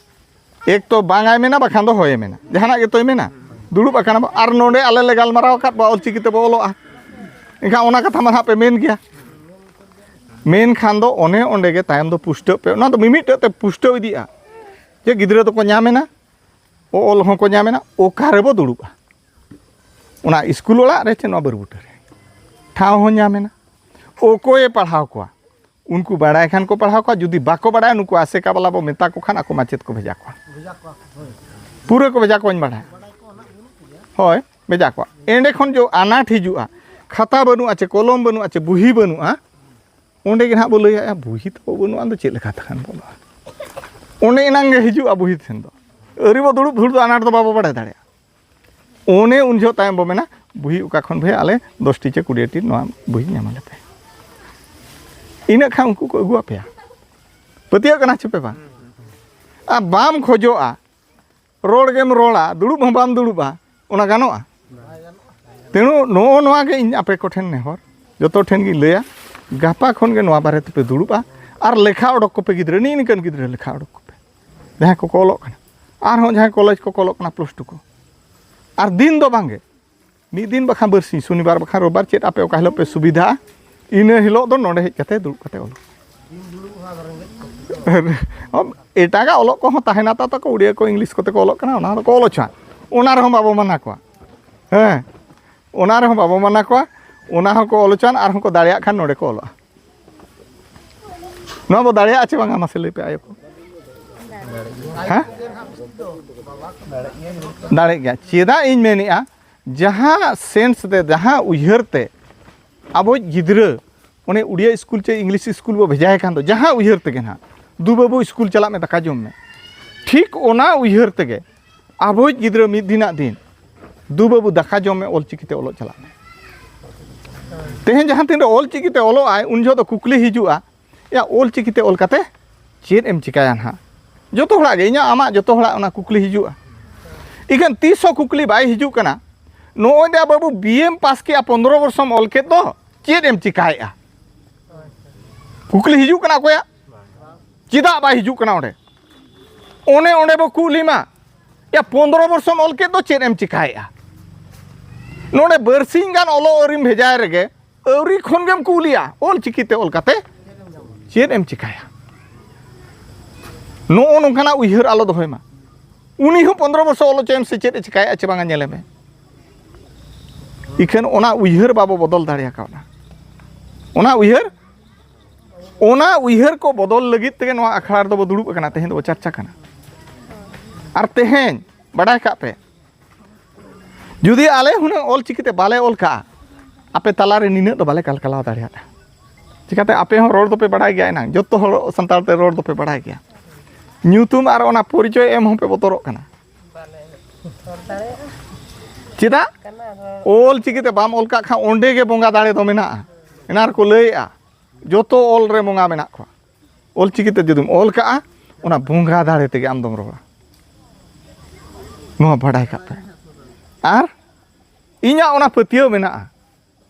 ᱮᱠ ᱛᱚ ᱵᱟᱝᱟᱭ ᱢᱮᱱᱟ, ᱵᱟᱠᱷᱟᱱ ᱫᱚ ᱦᱳᱭᱮ ᱢᱮᱱᱟ, ᱡᱟᱦᱟᱱᱟᱜ ᱜᱮᱛᱚᱭ ᱢᱮᱱᱟ᱾ ᱫᱩᱲᱩᱵ ᱟᱠᱟᱱᱟ ᱵᱚ, ᱟᱨ ᱱᱚᱰᱮ ᱟᱞᱮ ᱞᱮ ᱜᱟᱞᱢᱟᱨᱟᱣ ᱟᱠᱟᱫ ᱵᱚ ᱚᱞᱪᱤᱠᱤ ᱛᱮᱵᱚ ᱚᱞᱚᱜᱼᱟ, ᱮᱱᱠᱷᱟᱱ ᱚᱱᱟ ᱠᱟᱛᱷᱟ ᱢᱟ ᱱᱟᱦᱟᱜ ᱯᱮ ᱢᱮᱱ ᱜᱮᱭᱟ᱾ ᱢᱮᱱᱠᱷᱟᱱ ᱫᱚ ᱚᱱᱮ ᱚᱸᱰᱮ ᱜᱮ ᱛᱟᱭᱚᱢ ᱫᱚ ᱯᱩᱥᱴᱟᱹᱜ ᱯᱮ, ᱚᱱᱟ ᱫᱚ ᱢᱤᱢᱤᱫᱴᱟᱹᱜ ᱛᱮ ᱯᱩᱥᱴᱟᱹᱣ ᱤᱫᱤᱜᱼᱟ᱾ ᱡᱮ ᱜᱤᱫᱽᱨᱟᱹ ᱫᱚᱠᱚ ᱧᱟᱢ ᱮᱱᱟ, ᱚᱞ ᱦᱚᱸᱠᱚ ᱧᱟᱢ ᱮᱱᱟ, ᱚᱠᱟ ᱨᱮᱵᱚ ᱫᱩᱲᱩᱵᱼᱟ? ᱚᱱᱟ ᱤᱥᱠᱩᱞ ᱚᱲᱟᱜ ᱨᱮ ᱪᱮ ᱱᱚᱣᱟ ᱵᱟᱹᱨᱩ ᱵᱩᱴᱟᱹ ᱨᱮ? ᱴᱷᱟᱶ ᱦᱚᱸ ᱧᱟᱢ ᱮᱱᱟ᱾ ᱚᱠᱚᱭᱮ ᱯᱟᱲᱦᱟᱣ ᱠᱚᱣᱟ? ᱩᱱᱠᱩ ᱵᱟᱲᱟᱭ ᱠᱷᱟᱱ ᱠᱚ ᱯᱟᱲᱦᱟᱣ ᱠᱚᱣᱟ, ᱡᱩᱫᱤ ᱵᱟᱠᱚ ᱵᱟᱲᱟᱭᱟ, ᱱᱩᱠᱩ ᱟᱥᱮᱠᱟ ᱵᱟᱞᱟ ᱵᱚ ᱢᱮᱛᱟ ᱠᱚ ᱠᱷᱟᱱ ᱟᱠᱚ ᱢᱟᱪᱮᱫ ᱠᱚ ᱵᱷᱮᱡᱟ ᱠᱚᱣᱟ᱾ ᱯᱩᱨᱟᱹ ᱠᱚ ᱵᱷᱮᱡᱟ ᱠᱚᱣᱟᱧ ᱵᱟᱲᱟᱭᱟ᱾ ᱦᱳᱭ, ᱵᱷᱮᱡᱟ ᱠᱚᱣᱟ᱾ ᱮᱸᱰᱮ ᱠᱷᱚᱱ ᱡᱚ ᱟᱱᱟᱴ ᱦᱤᱡᱩᱜᱼᱟ, ᱠᱷᱟᱛᱟ ᱵᱟᱹᱱᱩᱜᱼᱟ, ᱪᱮ ᱠᱚᱞᱚᱢ ᱵᱟᱹᱱᱩᱜᱼᱟ, ᱪᱮ ᱵᱩᱦᱤ ᱵᱟᱹᱱᱩᱜᱼᱟ, ᱚᱸᱰᱮ ᱜᱮ ᱱᱟᱦᱟᱜ ᱵᱚ ᱞᱟᱹᱭᱟ, "ᱵᱩᱦᱤ ᱛᱟᱵᱚ ᱵᱟᱹᱱᱩᱜᱼᱟ, ᱟᱫᱚ ᱪᱮᱫ ᱞᱮᱠᱟ ᱛᱮᱠᱷᱟᱱ ᱵᱚ ᱚᱞᱟ?" ᱚᱸᱰᱮ ᱮᱱᱟᱝ ᱜᱮ ᱦᱤᱡᱩᱜᱼᱟ ᱵᱩᱦᱤ ᱴᱷᱮᱱ ᱫᱚ᱾ ᱟᱹᱣᱨᱤ ᱵᱚ ᱫᱩᱲᱩᱵ ᱫᱷᱩᱲ ᱫᱚ ᱟᱱᱟᱴ ᱫᱚ ᱵᱟᱵᱚ ᱵᱟᱲᱟᱭ ᱫᱟᱲᱮᱭᱟᱜᱼᱟ᱾ ᱚᱱᱮ ᱩᱱ ᱡᱚᱦᱚᱜ ᱛᱟᱭᱚᱢ ᱵᱚ ᱢᱮᱱᱟ, "ᱵᱩᱦᱤ ᱚᱠᱟ ᱠᱷᱚᱱ ᱵᱷᱟᱹᱭ ᱟᱞᱮ ᱫᱚᱥ ᱴᱤ ᱪᱮ ᱠᱩᱲᱤ ᱴᱤ ᱱᱚᱣᱟ ᱵᱩᱦᱤ ᱧᱟᱢ ᱟᱞᱮ ᱯᱮ?" ᱤᱱᱟᱹᱜ ᱠᱷᱟᱱ ᱩᱱᱠᱩ ᱠᱚ ᱟᱹᱜᱩ ᱟᱯᱮᱭᱟ᱾ ᱯᱟᱹᱛᱭᱟᱹᱜ ᱠᱟᱱᱟ ᱪᱮ ᱯᱮ ᱵᱟᱝ? ᱟᱨ ᱵᱟᱢ ᱠᱷᱚᱡᱚᱜᱼᱟ, ᱨᱚᱲ ᱜᱮᱢ ᱨᱚᱲᱟ, ᱫᱩᱲᱩᱵ ᱦᱚᱸ ᱵᱟᱢ ᱫᱩᱲᱩᱵᱼᱟ, ᱚᱱᱟ ᱜᱟᱱᱚᱜᱼᱟ? ᱛᱮᱬᱩ ᱱᱚᱜᱼᱚ ᱱᱚᱣᱟ ᱜᱮ ᱤᱧ ᱟᱯᱮ ᱠᱚᱴᱷᱮᱱ ᱱᱮᱦᱚᱨ, ᱡᱚᱛᱚ ᱴᱷᱮᱱ ᱜᱤᱧ ᱞᱟᱹᱭᱟ, ᱜᱟᱯᱟ ᱠᱷᱚᱱ ᱜᱮ ᱱᱚᱣᱟ ᱵᱟᱨᱮ ᱛᱮᱯᱮ ᱫᱩᱲᱩᱵᱼᱟ ᱟᱨ ᱞᱮᱠᱷᱟ ᱚᱰᱚᱠ ᱠᱚᱯᱮ ᱜᱤᱫᱽᱨᱟᱹ, ᱱᱤᱜ ᱱᱤᱝᱠᱟᱹᱱ ᱜᱤᱫᱽᱨᱟᱹ ᱞᱮᱠᱷᱟ ᱚᱰᱚᱠ ᱠᱚᱯᱮ, ᱡᱟᱦᱟᱸᱭ ᱠᱚᱠᱚ ᱚᱞᱚᱜ ᱠᱟᱱᱟ, ᱟᱨᱦᱚᱸ ᱡᱟᱦᱟᱸᱭ ᱠᱚᱞᱮᱡᱽ ᱠᱚᱠᱚ ᱚᱞᱚᱜ ᱠᱟᱱᱟ, ᱯᱞᱟᱥ ᱴᱩ ᱠᱚ, ᱟᱨ ᱫᱤᱱ ᱫᱚ ᱵᱟᱝᱜᱮ, ᱢᱤᱫ ᱫᱤᱱ ᱵᱟᱠᱷᱟᱱ ᱵᱟᱨᱥᱤᱧ, ᱥᱚᱱᱤᱵᱟᱨ ᱵᱟᱠᱷᱟᱱ ᱨᱳᱵᱵᱟᱨ, ᱪᱮᱫ ᱟᱯᱮ ᱚᱠᱟ ᱦᱤᱞᱳᱜ ᱯᱮ ᱥᱩᱵᱤᱫᱷᱟᱜᱼᱟ, ᱤᱱᱟᱹ ᱦᱤᱞᱳᱜ ᱫᱚ ᱱᱚᱰᱮ ᱦᱮᱡ ᱠᱟᱛᱮ ᱫᱩᱲᱩᱵ ᱠᱟᱛᱮ ᱚᱞᱚᱜ᱾ ᱮᱴᱟᱜᱟᱜ ᱚᱞᱚᱜ ᱠᱚᱦᱚᱸ ᱛᱟᱦᱮᱱᱟ ᱛᱟᱛᱚ ᱠᱚ, ᱩᱲᱤᱭᱟ ᱠᱚ, ᱤᱝᱞᱤᱥ ᱠᱚᱛᱮ ᱠᱚ ᱚᱞᱚᱜ ᱠᱟᱱᱟ, ᱚᱱᱟ ᱫᱚᱠᱚ ᱚᱞ ᱦᱚᱪᱚᱣᱟᱱ, ᱚᱱᱟ ᱨᱮᱦᱚᱸ ᱵᱟᱵᱚ ᱢᱟᱱᱟ ᱠᱚᱣᱟ᱾ ᱦᱮᱸ, ᱚᱱᱟ ᱨᱮᱦᱚᱸ ᱵᱟᱵᱚ ᱢᱟᱱᱟ ᱠᱚᱣᱟ, ᱚᱱᱟ ᱦᱚᱸᱠᱚ ᱚᱞ ᱦᱚᱪᱚᱣᱟᱱ, ᱟᱨᱦᱚᱸ ᱠᱚ ᱫᱟᱲᱮᱭᱟᱜ ᱠᱷᱟᱱ ᱱᱚᱰᱮ ᱠᱚ ᱚᱞᱚᱜᱼᱟ᱾ ᱱᱚᱣᱟ ᱵᱚ ᱫᱟᱲᱮᱭᱟᱜᱼᱟ ᱪᱮ ᱵᱟᱝᱟ, ᱢᱟᱥᱮ ᱞᱟᱹᱭ ᱯᱮ ᱟᱭᱳ ᱠᱚ? ᱦᱮᱸ? ᱫᱟᱲᱮᱜ ᱜᱮᱭᱟ᱾ ᱪᱮᱫᱟᱜ ᱤᱧ ᱢᱮᱱᱮᱫᱼᱟ, ᱡᱟᱦᱟᱸ ᱥᱮᱱᱥ ᱛᱮ, ᱡᱟᱦᱟᱸ ᱩᱭᱦᱟᱹᱨ ᱛᱮ ᱟᱵᱚᱭᱤᱡ ᱜᱤᱫᱽᱨᱟᱹ ᱚᱱᱮ ᱩᱲᱤᱭᱟ ᱥᱠᱩᱞ ᱪᱮ ᱤᱝᱞᱤᱥ ᱥᱠᱩᱞ ᱵᱚ ᱵᱷᱮᱡᱟᱭ ᱠᱷᱟᱱ ᱫᱚ, ᱡᱟᱦᱟᱸ ᱩᱭᱦᱟᱹᱨ ᱛᱮᱜᱮ ᱱᱟᱦᱟᱜ, "ᱫᱩ ᱵᱟᱹᱵᱩ ᱥᱠᱩᱞ ᱪᱟᱞᱟᱜ ᱢᱮ, ᱫᱟᱠᱟ ᱡᱚᱢ ᱢᱮ", ᱴᱷᱤᱠ ᱚᱱᱟ ᱩᱭᱦᱟᱹᱨ ᱛᱮᱜᱮ ᱟᱵᱚᱭᱤᱡ ᱜᱤᱫᱽᱨᱟᱹ ᱢᱤᱫ ᱫᱤᱱᱟᱜ ᱫᱤᱱ, "ᱫᱩ ᱵᱟᱹᱵᱩ ᱫᱟᱠᱟ ᱡᱚᱢ ᱢᱮ, ᱚᱞ ᱪᱤᱠᱤ ᱛᱮ ᱚᱞᱚᱜ ᱪᱟᱞᱟᱜ ᱢᱮ᱾" ᱛᱮᱦᱮᱧ ᱡᱟᱦᱟᱸ ᱛᱤᱱᱨᱮ ᱚᱞ ᱪᱤᱠᱤ ᱛᱮ ᱚᱞᱚᱜ ᱟᱭ, ᱩᱱ ᱡᱚᱦᱚᱜ ᱫᱚ ᱠᱩᱠᱞᱤ ᱦᱤᱡᱩᱜᱼᱟ, "ᱭᱟ, ᱚᱞ ᱪᱤᱠᱤ ᱛᱮ ᱚᱞ ᱠᱟᱛᱮ ᱪᱮᱫ ᱮᱢ ᱪᱤᱠᱟᱹᱭᱟ ᱱᱟᱦᱟᱜ?" ᱡᱚᱛᱚ ᱦᱚᱲᱟᱜ ᱜᱮ, ᱤᱧᱟᱹᱜ, ᱟᱢᱟᱜ, ᱡᱚᱛᱚ ᱦᱚᱲᱟᱜ ᱚᱱᱟ ᱠᱩᱠᱞᱤ ᱦᱤᱡᱩᱜᱼᱟ᱾ ᱤᱠᱷᱟᱹᱱ ᱛᱤᱥ ᱦᱚᱸ ᱠᱩᱠᱞᱤ ᱵᱟᱭ ᱦᱤᱡᱩᱜ ᱠᱟᱱᱟ, "ᱱᱚᱜᱼᱚᱭ ᱫᱟ ᱵᱟᱹᱵᱩ, ᱵᱤ ᱮᱢ ᱯᱟᱥ ᱠᱮᱜᱼᱟ, ᱯᱚᱱᱫᱽᱨᱚ ᱵᱚᱨᱥᱚᱢ ᱚᱞ ᱠᱮᱫ ᱫᱚ, ᱪᱮᱫ ᱮᱢ ᱪᱤᱠᱟᱭᱮᱜᱼᱟ?" ᱠᱩᱠᱞᱤ ᱦᱤᱡᱩᱜ ᱠᱟᱱᱟ ᱚᱠᱚᱭᱟᱜ? ᱪᱮᱫᱟᱜ ᱵᱟᱭ ᱦᱤᱡᱩᱜ ᱠᱟᱱᱟ ᱚᱸᱰᱮ? ᱚᱱᱮ ᱚᱸᱰᱮ ᱵᱚ ᱠᱩᱞᱤ ᱢᱟ, "ᱭᱟ, ᱯᱚᱱᱫᱽᱨᱚ ᱵᱚᱨᱥᱚᱢ ᱚᱞ ᱠᱮᱫ ᱫᱚ, ᱪᱮᱫ ᱮᱢ ᱪᱤᱠᱟᱭᱮᱜᱼᱟ?" ᱱᱚᱰᱮ ᱵᱟᱨᱥᱤᱧ ᱜᱟᱱ ᱚᱞᱚᱜ ᱟᱹᱣᱨᱤᱢ ᱵᱷᱮᱡᱟᱭ ᱨᱮᱜᱮ ᱟᱹᱣᱨᱤ ᱠᱷᱚᱱ ᱜᱮᱢ ᱠᱩᱞᱤᱭᱟ, "ᱚᱞ ᱪᱤᱠᱤ ᱛᱮ ᱚᱞ ᱠᱟᱛᱮ ᱪᱮᱫ ᱮᱢ ᱪᱤᱠᱟᱭᱟ?" ᱱᱚᱜᱼᱚ ᱱᱚᱝᱠᱟᱱᱟᱜ ᱩᱭᱦᱟᱹᱨ ᱟᱞᱚ ᱫᱚᱦᱚᱭ ᱢᱟ᱾ ᱩᱱᱤ ᱦᱚᱸ ᱯᱚᱱᱫᱽᱨᱚ ᱵᱚᱨᱥᱚ ᱚᱞ ᱦᱚᱪᱚᱭᱮᱢ ᱥᱮ, ᱪᱮᱫ ᱮ ᱪᱤᱠᱟᱭᱮᱫᱼᱟ ᱪᱮ ᱵᱟᱝᱟ ᱧᱮᱞᱮ ᱢᱮ᱾ ᱤᱠᱷᱟᱹᱱ ᱚᱱᱟ ᱩᱭᱦᱟᱹᱨ ᱵᱟᱵᱚ ᱵᱚᱫᱚᱞ ᱫᱟᱲᱮ ᱠᱟᱣᱫᱟ᱾ ᱚᱱᱟ ᱩᱭᱦᱟᱹᱨ, ᱚᱱᱟ ᱩᱭᱦᱟᱹᱨ ᱠᱚ ᱵᱚᱫᱚᱞ ᱞᱟᱹᱜᱤᱫ ᱛᱮᱜᱮ ᱱᱚᱣᱟ ᱟᱠᱷᱲᱟ ᱨᱮᱫᱚ ᱵᱚ ᱫᱩᱲᱩᱵ ᱟᱠᱟᱱᱟ, ᱛᱮᱦᱮᱧ ᱫᱚᱵᱚ ᱪᱟᱨᱪᱟ ᱠᱟᱱᱟ᱾ ᱟᱨ ᱛᱮᱦᱮᱧ ᱵᱟᱰᱟᱭ ᱠᱟᱜ ᱯᱮ, ᱡᱩᱫᱤ ᱟᱞᱮ ᱦᱩᱱᱟᱹᱝ ᱚᱞ ᱪᱤᱠᱤᱛᱮ ᱵᱟᱞᱮ ᱚᱞ ᱠᱟᱜᱼᱟ, ᱟᱯᱮ ᱛᱟᱞᱟᱨᱮ ᱱᱤᱱᱟᱹᱜ ᱫᱚ ᱵᱟᱞᱮ ᱠᱟᱞᱠᱟᱞᱟᱣ ᱫᱟᱲᱮᱭᱟᱜᱼᱟ᱾ ᱪᱤᱠᱟᱹᱛᱮ ᱟᱯᱮ ᱦᱚᱸ ᱨᱚᱲ ᱫᱚᱯᱮ ᱵᱟᱲᱟᱭ ᱜᱮᱭᱟ, ᱮᱱᱟᱝ ᱡᱚᱛᱚ ᱦᱚᱲ ᱥᱟᱱᱛᱟᱲ ᱛᱮ ᱨᱚᱲ ᱫᱚᱯᱮ ᱵᱟᱲᱟᱭ ᱜᱮᱭᱟ, ᱧᱩᱛᱩᱢ ᱟᱨ ᱚᱱᱟ ᱯᱚᱨᱤᱪᱚᱭ ᱮᱢ ᱦᱚᱸᱯᱮ ᱵᱚᱛᱚᱨᱚᱜ ᱠᱟᱱᱟ᱾ ᱪᱮᱫᱟᱜ? ᱚᱞ ᱪᱤᱠᱤᱛᱮ ᱵᱟᱢ ᱚᱞ ᱠᱟᱜ ᱠᱷᱟᱱ ᱚᱸᱰᱮ ᱜᱮ ᱵᱚᱸᱜᱟ ᱫᱟᱲᱮ ᱫᱚ ᱢᱮᱱᱟᱜᱼᱟ᱾ ᱮᱱᱟ ᱨᱮᱠᱚ ᱞᱟᱹᱭᱮᱜᱼᱟ, ᱡᱚᱛᱚ ᱚᱞ ᱨᱮ ᱵᱚᱸᱜᱟ ᱢᱮᱱᱟᱜ ᱠᱚᱣᱟ᱾ ᱚᱞ ᱪᱤᱠᱤᱛᱮ ᱡᱩᱫᱤᱢ ᱚᱞ ᱠᱟᱜᱼᱟ, ᱚᱱᱟ ᱵᱚᱸᱜᱟ ᱫᱟᱲᱮ ᱛᱮᱜᱮ ᱟᱢ ᱫᱚᱢ ᱨᱚᱲᱟ᱾ ᱱᱚᱣᱟ ᱵᱟᱰᱟᱭ ᱠᱟᱜ ᱯᱮ᱾ ᱟᱨ ᱤᱧᱟᱹᱜ ᱚᱱᱟ ᱯᱟᱹᱛᱭᱟᱹᱣ ᱢᱮᱱᱟᱜᱼᱟ᱾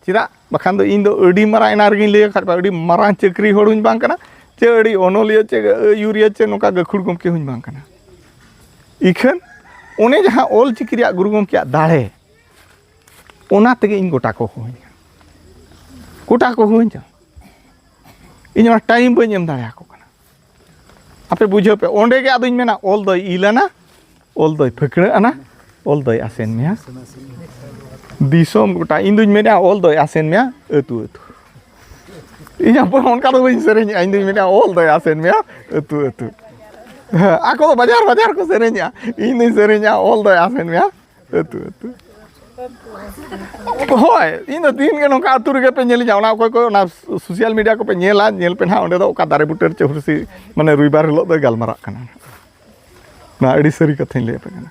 ᱪᱮᱫᱟᱜ? ᱵᱟᱠᱷᱟᱱ ᱫᱚ ᱤᱧ ᱫᱚ ᱟᱹᱰᱤ ᱢᱟᱨᱟᱝ, ᱮᱱᱟ ᱨᱮᱜᱮᱧ ᱞᱟᱹᱭ ᱟᱠᱟᱫ ᱯᱮ, ᱟᱹᱰᱤ ᱢᱟᱨᱟᱝ ᱪᱟᱹᱠᱨᱤ ᱦᱚᱲ ᱦᱚᱧ ᱵᱟᱝ ᱠᱟᱱᱟ, ᱪᱮ ᱟᱹᱰᱤ ᱚᱱᱚᱞᱤᱭᱟᱹ, ᱪᱮ ᱟᱹᱭᱩᱨᱤᱭᱟᱹ, ᱪᱮ ᱱᱚᱝᱠᱟ ᱜᱟᱹᱠᱷᱩᱲ ᱜᱚᱢᱠᱮ ᱦᱚᱧ ᱵᱟᱝ ᱠᱟᱱᱟ᱾ ᱤᱠᱷᱟᱹᱱ ᱚᱱᱮ ᱡᱟᱦᱟᱸ ᱚᱞ ᱪᱤᱠᱤ ᱨᱮᱭᱟᱜ ᱜᱩᱨᱩ ᱜᱚᱢᱠᱮᱭᱟᱜ ᱫᱟᱲᱮ, ᱚᱱᱟ ᱛᱮᱜᱮ ᱤᱧ ᱜᱚᱴᱟ ᱠᱚ ᱦᱚᱦᱚᱧᱟ, ᱜᱚᱴᱟ ᱠᱚ ᱦᱚᱦᱚᱧᱟ᱾ ᱤᱧ ᱚᱱᱟ ᱴᱟᱭᱤᱢ ᱵᱟᱹᱧ ᱮᱢ ᱫᱟᱲᱮᱭᱟᱠᱚ ᱠᱟᱱᱟ᱾ ᱟᱯᱮ ᱵᱩᱡᱷᱟᱹᱣ ᱯᱮ, ᱚᱸᱰᱮ ᱜᱮ ᱟᱫᱚᱧ ᱢᱮᱱᱟ, ᱚᱞ ᱫᱚᱭ ᱤᱞ ᱟᱱᱟ, ᱚᱞ ᱫᱚᱭ ᱯᱷᱟᱹᱠᱲᱟᱹᱜ ᱟᱱᱟ, ᱚᱞ ᱫᱚᱭ ᱟᱥᱮᱱ ᱢᱮᱭᱟ ᱫᱤᱥᱚᱢ ᱜᱚᱴᱟ᱾ ᱤᱧ ᱫᱩᱧ ᱢᱮᱱᱟ, ᱚᱞ ᱫᱚᱭ ᱟᱥᱮᱱ ᱢᱮᱭᱟ ᱟᱹᱛᱩ ᱟᱹᱛᱩ᱾ ᱤᱧ ᱦᱚᱸ ᱚᱱᱠᱟ ᱫᱚ ᱵᱟᱹᱧ ᱥᱮᱨᱮᱧᱮᱜᱼᱟ, ᱤᱧ ᱫᱩᱧ ᱢᱮᱱᱟ, ᱚᱞ ᱫᱚᱭ ᱟᱥᱮᱱ ᱢᱮᱭᱟ ᱟᱹᱛᱩ ᱟᱹᱛᱩ᱾ ᱦᱮᱸ, ᱟᱠᱚ ᱫᱚ ᱵᱟᱡᱟᱨ ᱵᱟᱡᱟᱨ ᱠᱚ ᱥᱮᱨᱮᱧᱟ, ᱤᱧ ᱫᱩᱧ ᱥᱮᱨᱮᱧᱟ, ᱚᱞ ᱫᱚᱭ ᱟᱥᱮᱱ ᱢᱮᱭᱟ ᱟᱹᱛᱩ ᱟᱹᱛᱩ᱾ ᱦᱳᱭ, ᱤᱧ ᱫᱚ ᱫᱤᱱ ᱜᱮ ᱱᱚᱝᱠᱟ ᱟᱹᱛᱩ ᱨᱮᱜᱮ ᱯᱮ ᱧᱮᱞᱤᱧᱟ, ᱚᱱᱟ ᱚᱠᱚᱭ ᱠᱚ ᱚᱱᱟ ᱥᱳᱥᱟᱞ ᱢᱤᱰᱤᱭᱟ ᱠᱚᱯᱮ ᱧᱮᱞᱟ, ᱧᱮᱞ ᱯᱮ ᱱᱟᱦᱟᱜ, ᱚᱸᱰᱮ ᱫᱚ ᱚᱠᱟ ᱫᱟᱨᱮ ᱵᱩᱴᱟᱹ ᱨᱮ ᱪᱮ ᱦᱩᱨᱥᱤ, ᱢᱟᱱᱮ ᱨᱚᱵᱤᱵᱟᱨ ᱦᱤᱞᱳᱜ ᱫᱚᱭ ᱜᱟᱞᱢᱟᱨᱟᱜ ᱠᱟᱱᱟ᱾ ᱱᱚᱣᱟ ᱟᱹᱰᱤ ᱥᱟᱹᱨᱤ ᱠᱟᱛᱷᱟᱧ ᱞᱟᱹᱭ ᱟᱯᱮ ᱠᱟᱱᱟ᱾